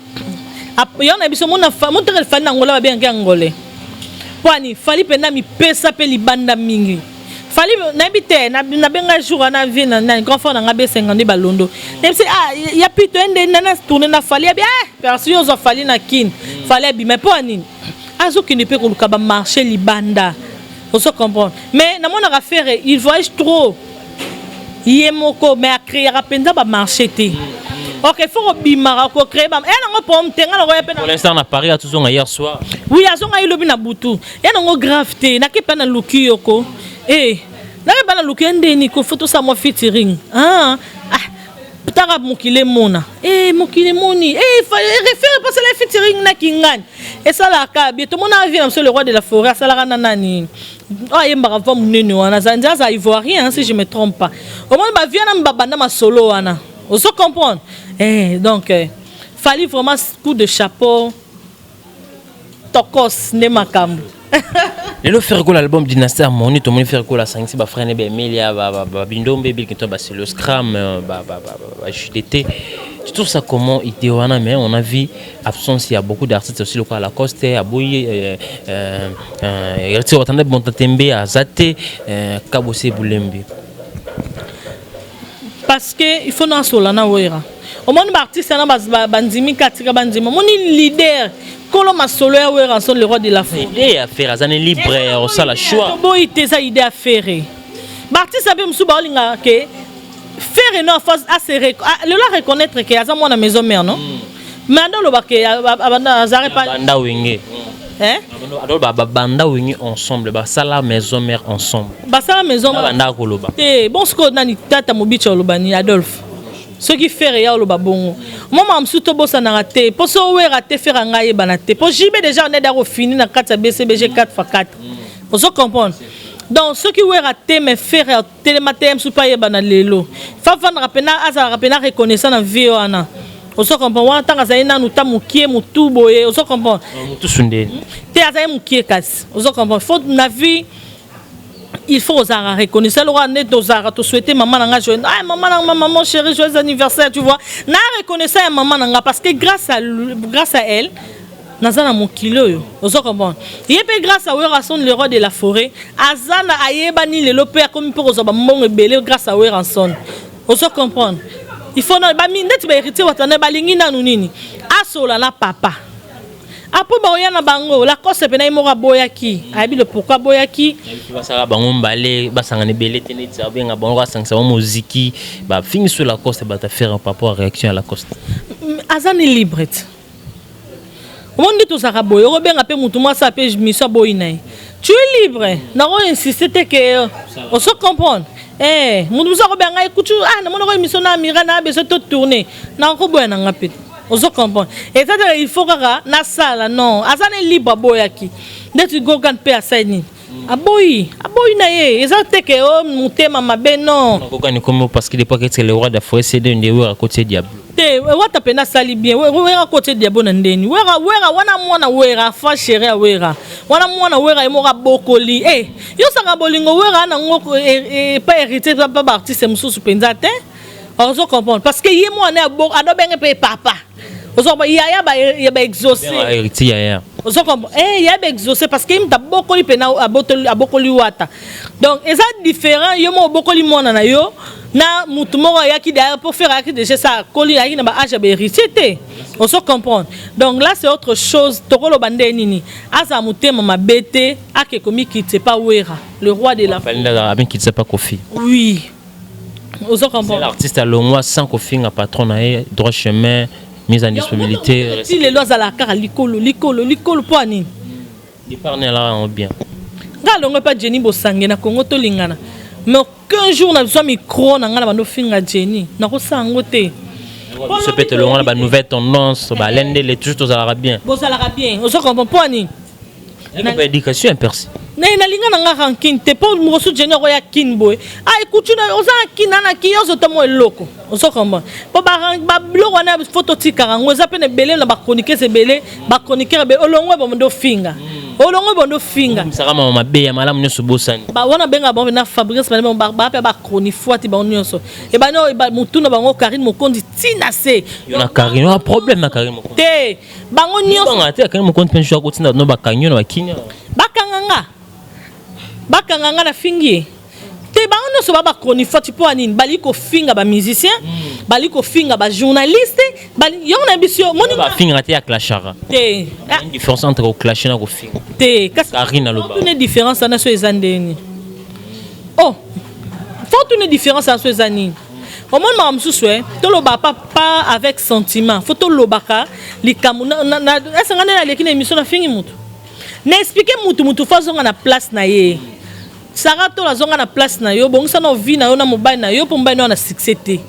yo na biso motaka Fally na Angola, babengaki angolais. Mpo ani Fally mpenza mipesa mpe libanda mingi. Fally nayebi te, nabenga jour wana vie na grand frère na nga besenga nde balondo, nayebi se ah ya pito ye nde nana tourne na Fally, yabi ah persi yo ozwa Fally na Kine. Fally abima mpo anini? Azokende mpe koluka bamarché libanda. Ozo comprendre? Mais namonaka Ferre, il voyage trop ye moko, mais acréaka mpenza bamarché te. Ok, faut kobimaka kocréer ba ya nango problème te. Nga nango ya mpe Pour l'instant na Paris, atozonga hier soir. Oui, azonga ye lobi na butu. Ya nango grave te. Nake mpe na luki yoko e, nake mpe na luki ye ndeni ko faut tosala mwa featuring. Ah, ah, taka mokili emona e, mokili emoni e, Ferre pasala featuring na kingani esalaka bien. Tomona vie na biso, le roi de la forêt asalaka na nani oyo ayembaka va monene wana, aza aza ivoirien si je me trompe pas. Omoni bavie na babanda masolo wana. Ozo comprendre? Donc Fally, vraiment coup de chapeau, tokos nde makambo. Lelo Ferre Gola, album Dynastie Harmonie, tomoni Ferre Gola asangisi bafrère ne, baemilia, babindombe, bilkinto, baselo scram, ba JDT. Tu trouves ça comment, idée wana? Mais on a vu absence, il y a beaucoup d'artistes aussi lokola Lacoste aboyi, Héritier Watanabe, Montatembe aza te, Kabose Bulembi. Parce que il faut nasola na Wera. Omoni baartiste wana bandimi katika bandimi. Omoni leader kolo masolo ya Werrason, le roi de la forêt. Idée ya Ferre, aza ne libre ya kosala choix. Toboyi te, eza idée ya Ferre. Baartiste mpe mosusu baolinga ke Ferre no lelo areconnaître ke aza mwana maison mère, non? Mais anda oloba ke azalaki pa banda Wenge. Aloba babanda Wenge ensemble, basala maison mère ensemble. Basala maison. Banda koloba. Te, bon, sikoyo nani tata mobici oloba ni Adolphe? Soki Ferre ya oloba bongo, moma mosusu tobosanaka te, mpo so owera te, Ferre ngai ayebana te, mpo JB déjà onede akofini na kati ya BCBG 4 x 4. Ozo comprendre? Donc soki Wera te, mais Ferre atelema te, mosusu mpe ayebana lelo. Fa vandaka mpena, azalaka mpena reconnaissant na vie wana. Ozo comprendre? Wana ntango azali nanu ta mokie, motu boye, ozo comprendre? Motusu ndeni? Te, azali mokie, kasi ozo comprendre, faut na vie il faut ozalaka reconnaissant. Lokola nde tozalaka tosouhaite mama na nga joyeux, ah, mama na nga, maman chérie, joyeux anniversaire, tu vois? Na reconnaissant ya mama na nga parce que grâce à elle naza na mokili oyo. Ozo comprendre? Ye mpe grâce à Werrason, le roi de la forêt, aza na ayebani lelo mpe akomi mpe kozwa bambongo ebele grâce à Werrason. Ozo comprendre? Il faut na bami ndeti bahéritier Watana balingi nanu nini, asola na papa apo baoya na bango. Lacoste mpe na ye moko aboyaki, ayebi le pourquoi aboyaki. Basala bango mbale, basangana ebele te, neti abenga bango, asangisa bango moziki, bafingi so Lacoste, bato affaire par rapport à réaction ya Lacoste. Aza ni libre te. Omoni nde tozalaka boye, okobenga mpe motu mwasi ape miso aboyi na ye, tu es libre. Nako insiste te ke oso comprendre. Eh, motu mosusu akobenga ngai kutu, ah, namonako émission na Amira na beso to tourne, nakoboya na nga mpe. Ozo comprendre? Eza te il faut kaka nasala, non, aza ne libre. Aboyaki ndeti Gogan mpe asali nini, aboyi, aboyi na ye. Eza te ke o motema mabe, non. Gogan komi parce que depuis que le roi de la forêt cd nde Wera kotie diable. Te, Wata mpenza asali bien. Wera kotie diabo na ndeni. Wera, Wera wana mwana Wera, fa chéri ya Wera wana, mwana Wera ye moko abokoli. E yo osaka bolingo Wera nango epa héritier pa baartiste mosusu mpenza te. Ozo comprendre? Parce que ye mwana adobenge mpe papa, ozo comprendre? Yaya ya baexaucé. Héritier yaya. Ozo comprendre? Eh, ya baexaucé parce que ye moto abokoli mpena, abokoli Wata. Donc eza différent, yo moko obokoli mwana na yo na mutu moko ayaki derrière pour faire, ayaki déjà ça, akoli, ayaki na baage ya bahéritier te. Ozo comprendre? Donc là, c'est autre chose. Tokoloba nde nini? Azala motema mabe te, ake komikitisa pa Wera, le roi de la Amikitisa pa Kofi. Oui, ozo comprendre? L'artiste alongwa sans kofinga patron na ye, droit chemin, mise en disponibilité. Ti lelo azalaka kaka likolo, likolo, likolo. Mpo anini? Départ ne alaka yango bien. Nga alongwe mpa Jenny Bosange na Kongo Tolingana, mais aucun jour nazwa micro na ngai na bando finga Jenny, nakosala yango te. Biso mpe tolongwa na banouvelle tendance, balendele, toujours tozalaka bien. Bozalaka bien, ozo comprendre? Mpo anini? Éducation impersi. Nalinga na nga rancune te, mpo mokosu Jenny akoya kine boye, ah, ekutu oza na kine ana kine, ozota mwa eloko. Ozo comprendre? Mpo babiloko wana fo totikaka yango. Eza mpe na ebele na bachroniqueuse ebele, bachroniqueur ebele. Olongwe bondo ofinga, olongwe bondo ofinga. Misaka mama mabe ya malamu nyonso bosani. Wana benga bango na Fabrice, baa mpe bachroniqueur ti bango nyonso ebani motu na bango Karine Mokonzi ntina se. Yo na Karine wa problème na Karine Mokonzi? Te, bango nyonso. Te, Karine Mokonzi mpe akotinda no bakangi yo na bakinya. Bakanga nga, bakanga nga na fingi ye te. Bango nyonso ba bachroniqueur ti. Mpo ya nini bali kofinga bamusicien, bali kofinga bajournaliste? Yango na biso yo moni. Bafingaka te, ya clashaka. Te. Une différence entre koclashe na kofinga. Te, kasi Karine aloba. Tune différence wana so eza ndeni. Oh, faut tune différence wana so eza nini. Omoni makambo mosusu e toloba pas avec sentiment, faut tolobaka likambo. Esanga nde naleki na émission, nafingi mutu, na explique mutu, mutu fo azonga na place na ye. Sara to azonga na place na yo, bongisa na vie na yo na mobali na yo, mpo mobali na yo na succès te.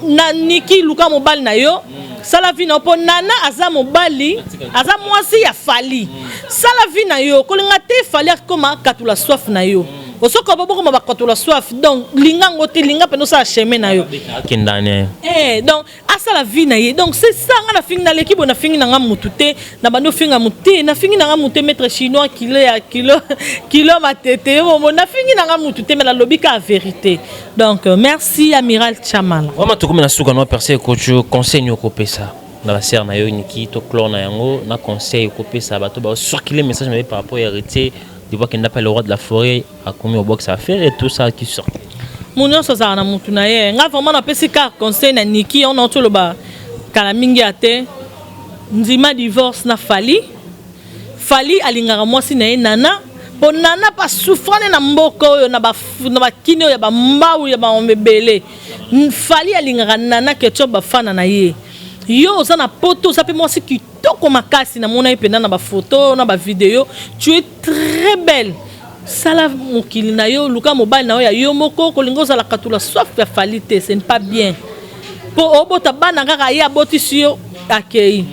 Na Niki, luka mobali na yo, sala vie na yo, mpo Nana aza mobali, aza mwasi ya Fali. Sala vie na yo, kolinga te Fali akoma katula soif na yo. Osoka bokoma bakatula soif, donc linga yango te, linga mpena osala chemin na yo. Akendane. Eh, donc asala vie na ye. Donc c'est ça. Nga nafingi, naleki boye, nafingi na nga mutu te, na bandi ofinga mutu te, nafingi na nga mutu te. Maître chinois, kilo ya kilo, kilo matete yo momo, nafingi na nga mutu te, mais nalobi ka vérité. Donc merci, amiral Chamala. Vraiment, tokomi na suka na perse. Coach, conseil nini okopesa na basere na yo Niki? Toclore na yango na conseil okopesa bato baocircule message mabe par rapport ya héritier depuis akenda pa le roi de la forêt, akomi obokisa affaire et tout ça qui sort. Mu nyonso azalaka na mutu na ye. Nga vraiment napesi kaka conseil na Niki yango nauti oloba kala mingi ya te. Ndima divorce na Fali. Fali alingaka mwasi na ye Nana, mpo Nana mpe asufrane na mboka oyo, na bakini oyo ya bambau ya bamambo ebele. Fali alingaka Nana Ketchup, bafana na ye. Yo oza na poto, oza mpe mwasi kitoko makasi, namona ye mpenza na bafoto, na bavideo, tu es très belle. Sala mokili na yo, luka mobali na yo ya yo moko. Kolinga ozala katula soif ya Fali te, ce n'est pas bien, mpo obota bana kaka ye abotisi yo, akei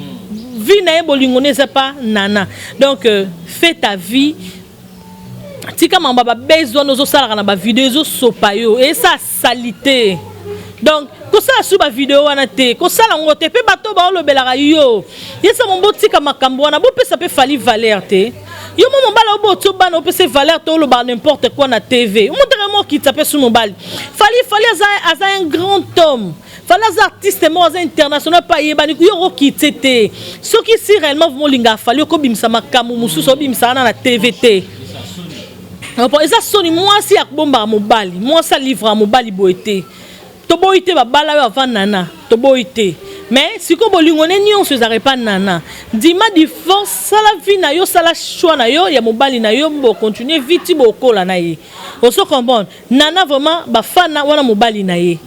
vie na ye, bolingo ne eza pa Nana. Donc fais ta vie. Tika makambo ya babese wana ozosalaka na bavideo, ezosopa yo, esa saleté. Donc kosala su bavideo wana te, kosala yango te. Mpe bato baolobelaka yo, yesa mo botika makambo wana, bopesa mpe Fally valeur te. Yo mo mobali oyo boti bana, opesa valeur te, olobaka n'importe quoi na TV. Omotaka mo okitisa mpe su mobali Fally. Fally aza un grand homme. Fally aza artiste moko aza international mpe ayebani. Yo okokitse te. Soki si réellement molinga Fally, okobimisa makambo mosusu obimisa wana na TV te. Eza soni. Mwasi akobombaka mobali, mwasi alivre mobali boye te. Toboyi te, babala oyo avant Nana, toboyi te. Mais sikoyo bolingo ne nyonso ezalaka epa Nana. Ndima divorce, sala vie na yo, sala choix na yo ya mobali na yo, bocontinue vie ti bokola na ye. Ozo comprendre? Nana vraiment bafana wana, mobali na ye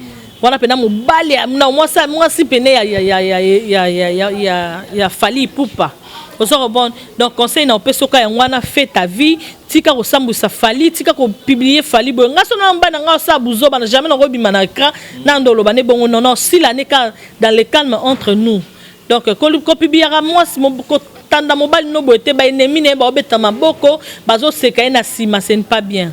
wana mpena mobali na mwasi, mwasi pene ya Fally Ipupa. Ozo comprendre? Donc conseil na opesi oka yango wana: fais ta vie, tika kosambwisa Fally, tika kopublier Fally boye. Nga so na mobali na nga osala buzoba na jamais nakobima na écran na ndo oloba ne bongo. Non, sila ne ka dans le calme entre nous. Donc kopubliaka mwasi, kotanda mobali no boye te. Baennemi na ye baobeta maboko, bazoseka ye na nsima, ce n'est pas bien.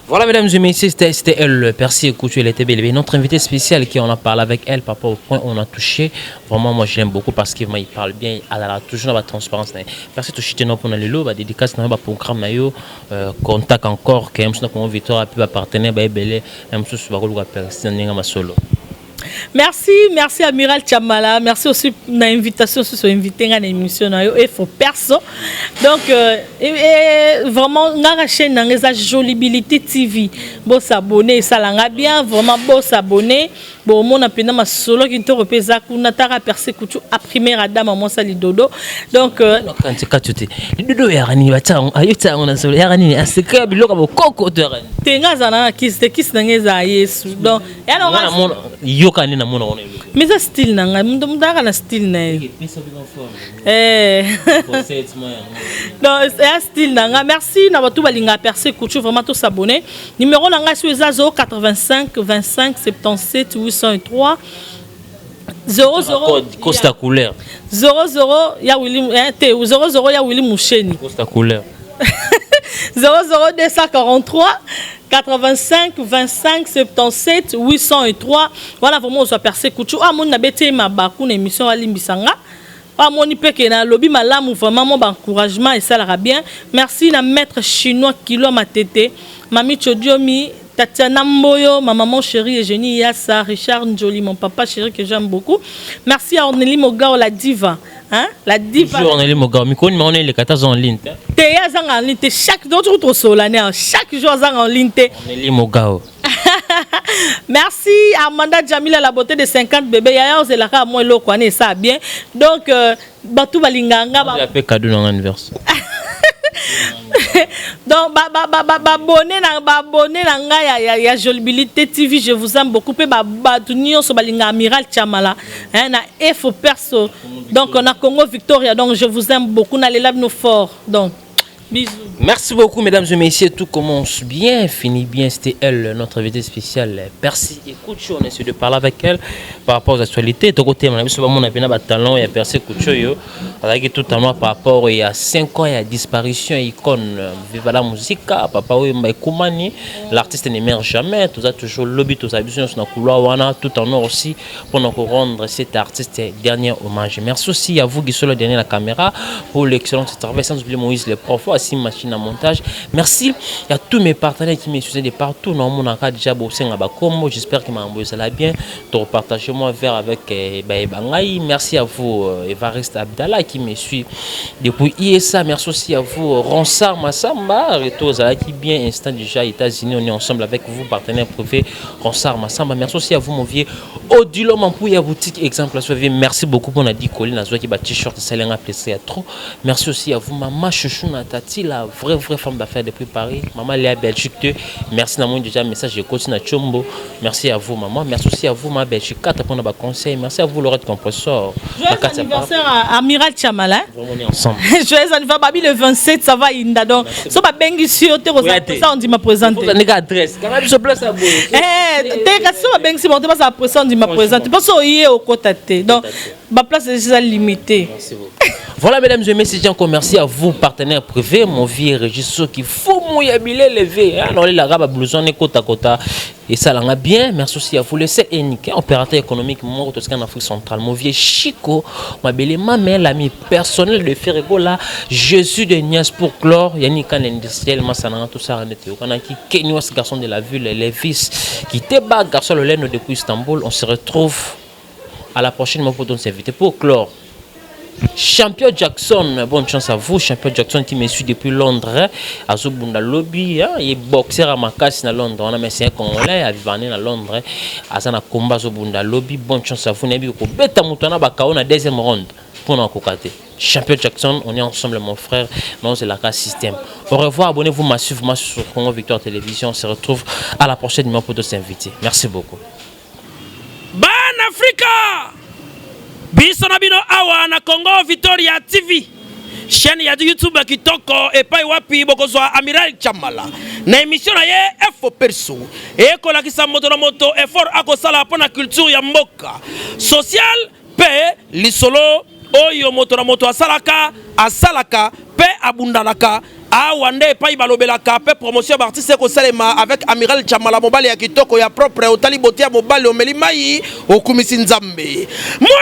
Voilà, mesdames et messieurs, c'était elle, Percy Coutu, elle était belle. Notre invité spécial qui on a parlé avec elle par rapport au point où on a touché. Vraiment, moi, je l'aime beaucoup parce qu'il parle bien, elle a toujours la transparence. Percy touché pour le bah, dédicace dans le programme, contact encore, que même si on Victoire, puis partenaire, bah, ebele, même si on Percy, solo. Merci, merci Amiral Chamala. Merci aussi pour l'invitation sur invité à l'émission et faut perso. Donc et vraiment nga chaîne na eza Jolibilité TV. Bo s'abonner, ça langa bien, vraiment bo s'abonner. Bon, mona pena masolo kitoko mpe eza kuna taka Percy Kutu a première dame mwasa lidodo. Donc kanti kati te, lidodo yaka nini? Batia ayo tia yango na solo yaka nini? Aseka biloko bokoko to yaka nini? Te, nga aza na kisi te, kisi na nga eza Yesu. Donc ya na mona yoka nini na mona wana? Mais eza style na ngai, moto moto ayaka na style na ye. Donc eya style na ngai. Merci na bato balingaka Percy Couture, vraiment tos'abonner. Numéro na ngai so eza 085 25 77 803 00. Costa couleur. 00 ya Willy te, 00 ya Willy Musheni. Costa couleur. 00 243 85 25 77 803. Voilà, vraiment ozwa Percy Kutu. Oyo amoni nabeti ye mabaku na émission, alimbisa nga. Oyo amoni mpe ke nalobi malamu, vraiment mo baencouragement esalaka bien. Merci na maître chinois Kilo Matete, Mami Chodiomi, Tatiana Mboyo, ma maman chérie Eugénie Yassa, Richard Njoli, mon papa chéri que j'aime beaucoup. Merci à Ornélie Mogao, la diva. Hein? La diva. Toujours Ornélie Mogao. Mais quand on est les 14 en ligne. Te azanga en ligne te chaque donc tu solane chaque jour azanga en ligne te. Ornélie Mogao. Merci Amanda Jamila, la beauté de 50 bébés. Yaya ozelaka moi eloko wana esa bien. Donc bato balinganga ba pe cadeau dans l'anniversaire. Donc babone na babone na ngai ya Jolibilité TV, je vous aime beaucoup. Mpe bato nyonso balingaka Amiral Chamala, hein, na Efo Perso, donc na Congo Victoria. Donc je vous aime beaucoup, nalela bino fort. Donc bisous. Merci beaucoup, mesdames et messieurs. Tout commence bien, finit bien. C'était elle, notre invité spécial, Percy Couture. On essaie de parler avec elle par rapport aux actualités. De côté, on a vu on a un talent, il y a Percy Couture, avec tout en noir par rapport il y a 5 ans, il y a disparition, icône, Viva la Musica, Papa Koumani, l'artiste n'émerge jamais. Tout ça, toujours lobby, tout ça, dans le couloir, tout en noir aussi, pour nous rendre cet artiste dernier hommage. Merci aussi à vous qui sont là derrière la caméra pour l'excellent travail. Sans oublier Moïse, le prof, aussi machine à montage. Merci à tous mes partenaires qui me suivent de partout. Normalement, on a déjà bossé à Bakombo. J'espère que ma ça bien. De partager moi verre avec Bangaï. Merci à vous, Evariste Abdallah, qui me suit depuis ISA. Merci aussi à vous, Ronsard Massamba. Retour qui bien instant déjà États-Unis. On est ensemble avec vous, partenaire privé Ronsard Massamba. Merci aussi à vous, mon vieux Odilo Mampouya boutique exemple. Merci beaucoup pour la dit Colline qui bat t-shirt, ça l'a appelé trop. Merci aussi à vous, maman Chouchou Natati, la vraie vraie femme d'affaires depuis Paris. Maman Léa Belgique 2. Merci d'avoir déjà message de continue à Chombo. Merci à vous, maman. Merci aussi à vous, ma Belgique 4 pour nos conseils. Merci à vous, Laurette Compressor. Joyeux anniversaire à Amiral Chamala. Vraiment, on est ensemble. Joyeux anniversaire, Babi, le 27, ça va, Inda. Donc, so ba bengi sur te ça on dit ma présenter. Faut adresse. Quand même, je place à vous. Eh, te kasi so ba bengi si bon te pas ça présente, on dit ma présenter. Parce que oye au côté. Donc, Baplace eza limité. Merci beaucoup. Voilà, mesdames et messieurs, encore merci à vous, partenaires privés, mon vieux régisseur qui faut mouillabile levé. Hein, dans les larabes, blouson, kota kota. Et ça, l'a bien. Merci aussi à vous, le seul unique opérateur économique mort en Afrique centrale. Mon vieux Chico, ma belle maman, l'ami personnel de Ferregola, Jésus de Nias pour clore, Yannick Kan industriel, Massananga, tout ça, qui Kenyos, garçon de la ville, les fils, qui débat, garçon le laine depuis Istanbul. On se retrouve à la prochaine pour nous inviter pour clore. Champion Jackson, bonne chance à vous. Champion Jackson qui me suit depuis Londres. Azobunda lobi, hein, il est boxeur à makasi na Londres. On a mais c'est un Congolais, a vivre na Londres. Aza na combat azobunda lobi. Bonne chance à vous. Nayebi kobeta mutu na bakao na deuxième round pour na kokate. Champion Jackson, on est ensemble mon frère. Non, c'est la classe système. Au revoir, abonnez-vous massivement sur Congo Victoire Télévision. On se retrouve à la prochaine numéro pour d'autres invités. Merci beaucoup. Ban Africa, biso na bino awa na Congo Victoria TV, chaîne ya YouTube ya kitoko epai wapi bokozwa Amiral Chamala na émission na ye Efo Perso, ekolakisa moto na moto effort akosala mpo na culture ya mboka, social mpe lisolo oyo moto na moto asalaka asalaka mpe abundanaka. Awa nde epai balobelaka mpe promotion ya baartiste ekosalema avec Amiral Chamala, mobali ya kitoko ya propre. Otali bote ya mobali, omeli mai, okumisi Nzambe. Mwana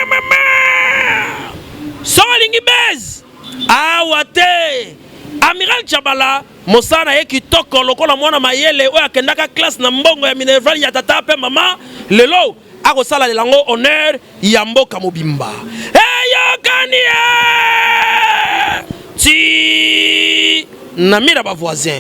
mama, so alingi base awa te. Amiral Chamala, mosala na ye kitoko lokola mwana mayele oyo akendaka classe na mbongo ya minerval ya tata mpe mama, lelo akosala yango honneur ya mboka mobimba. Eyokani ye ti na mira bavoisin.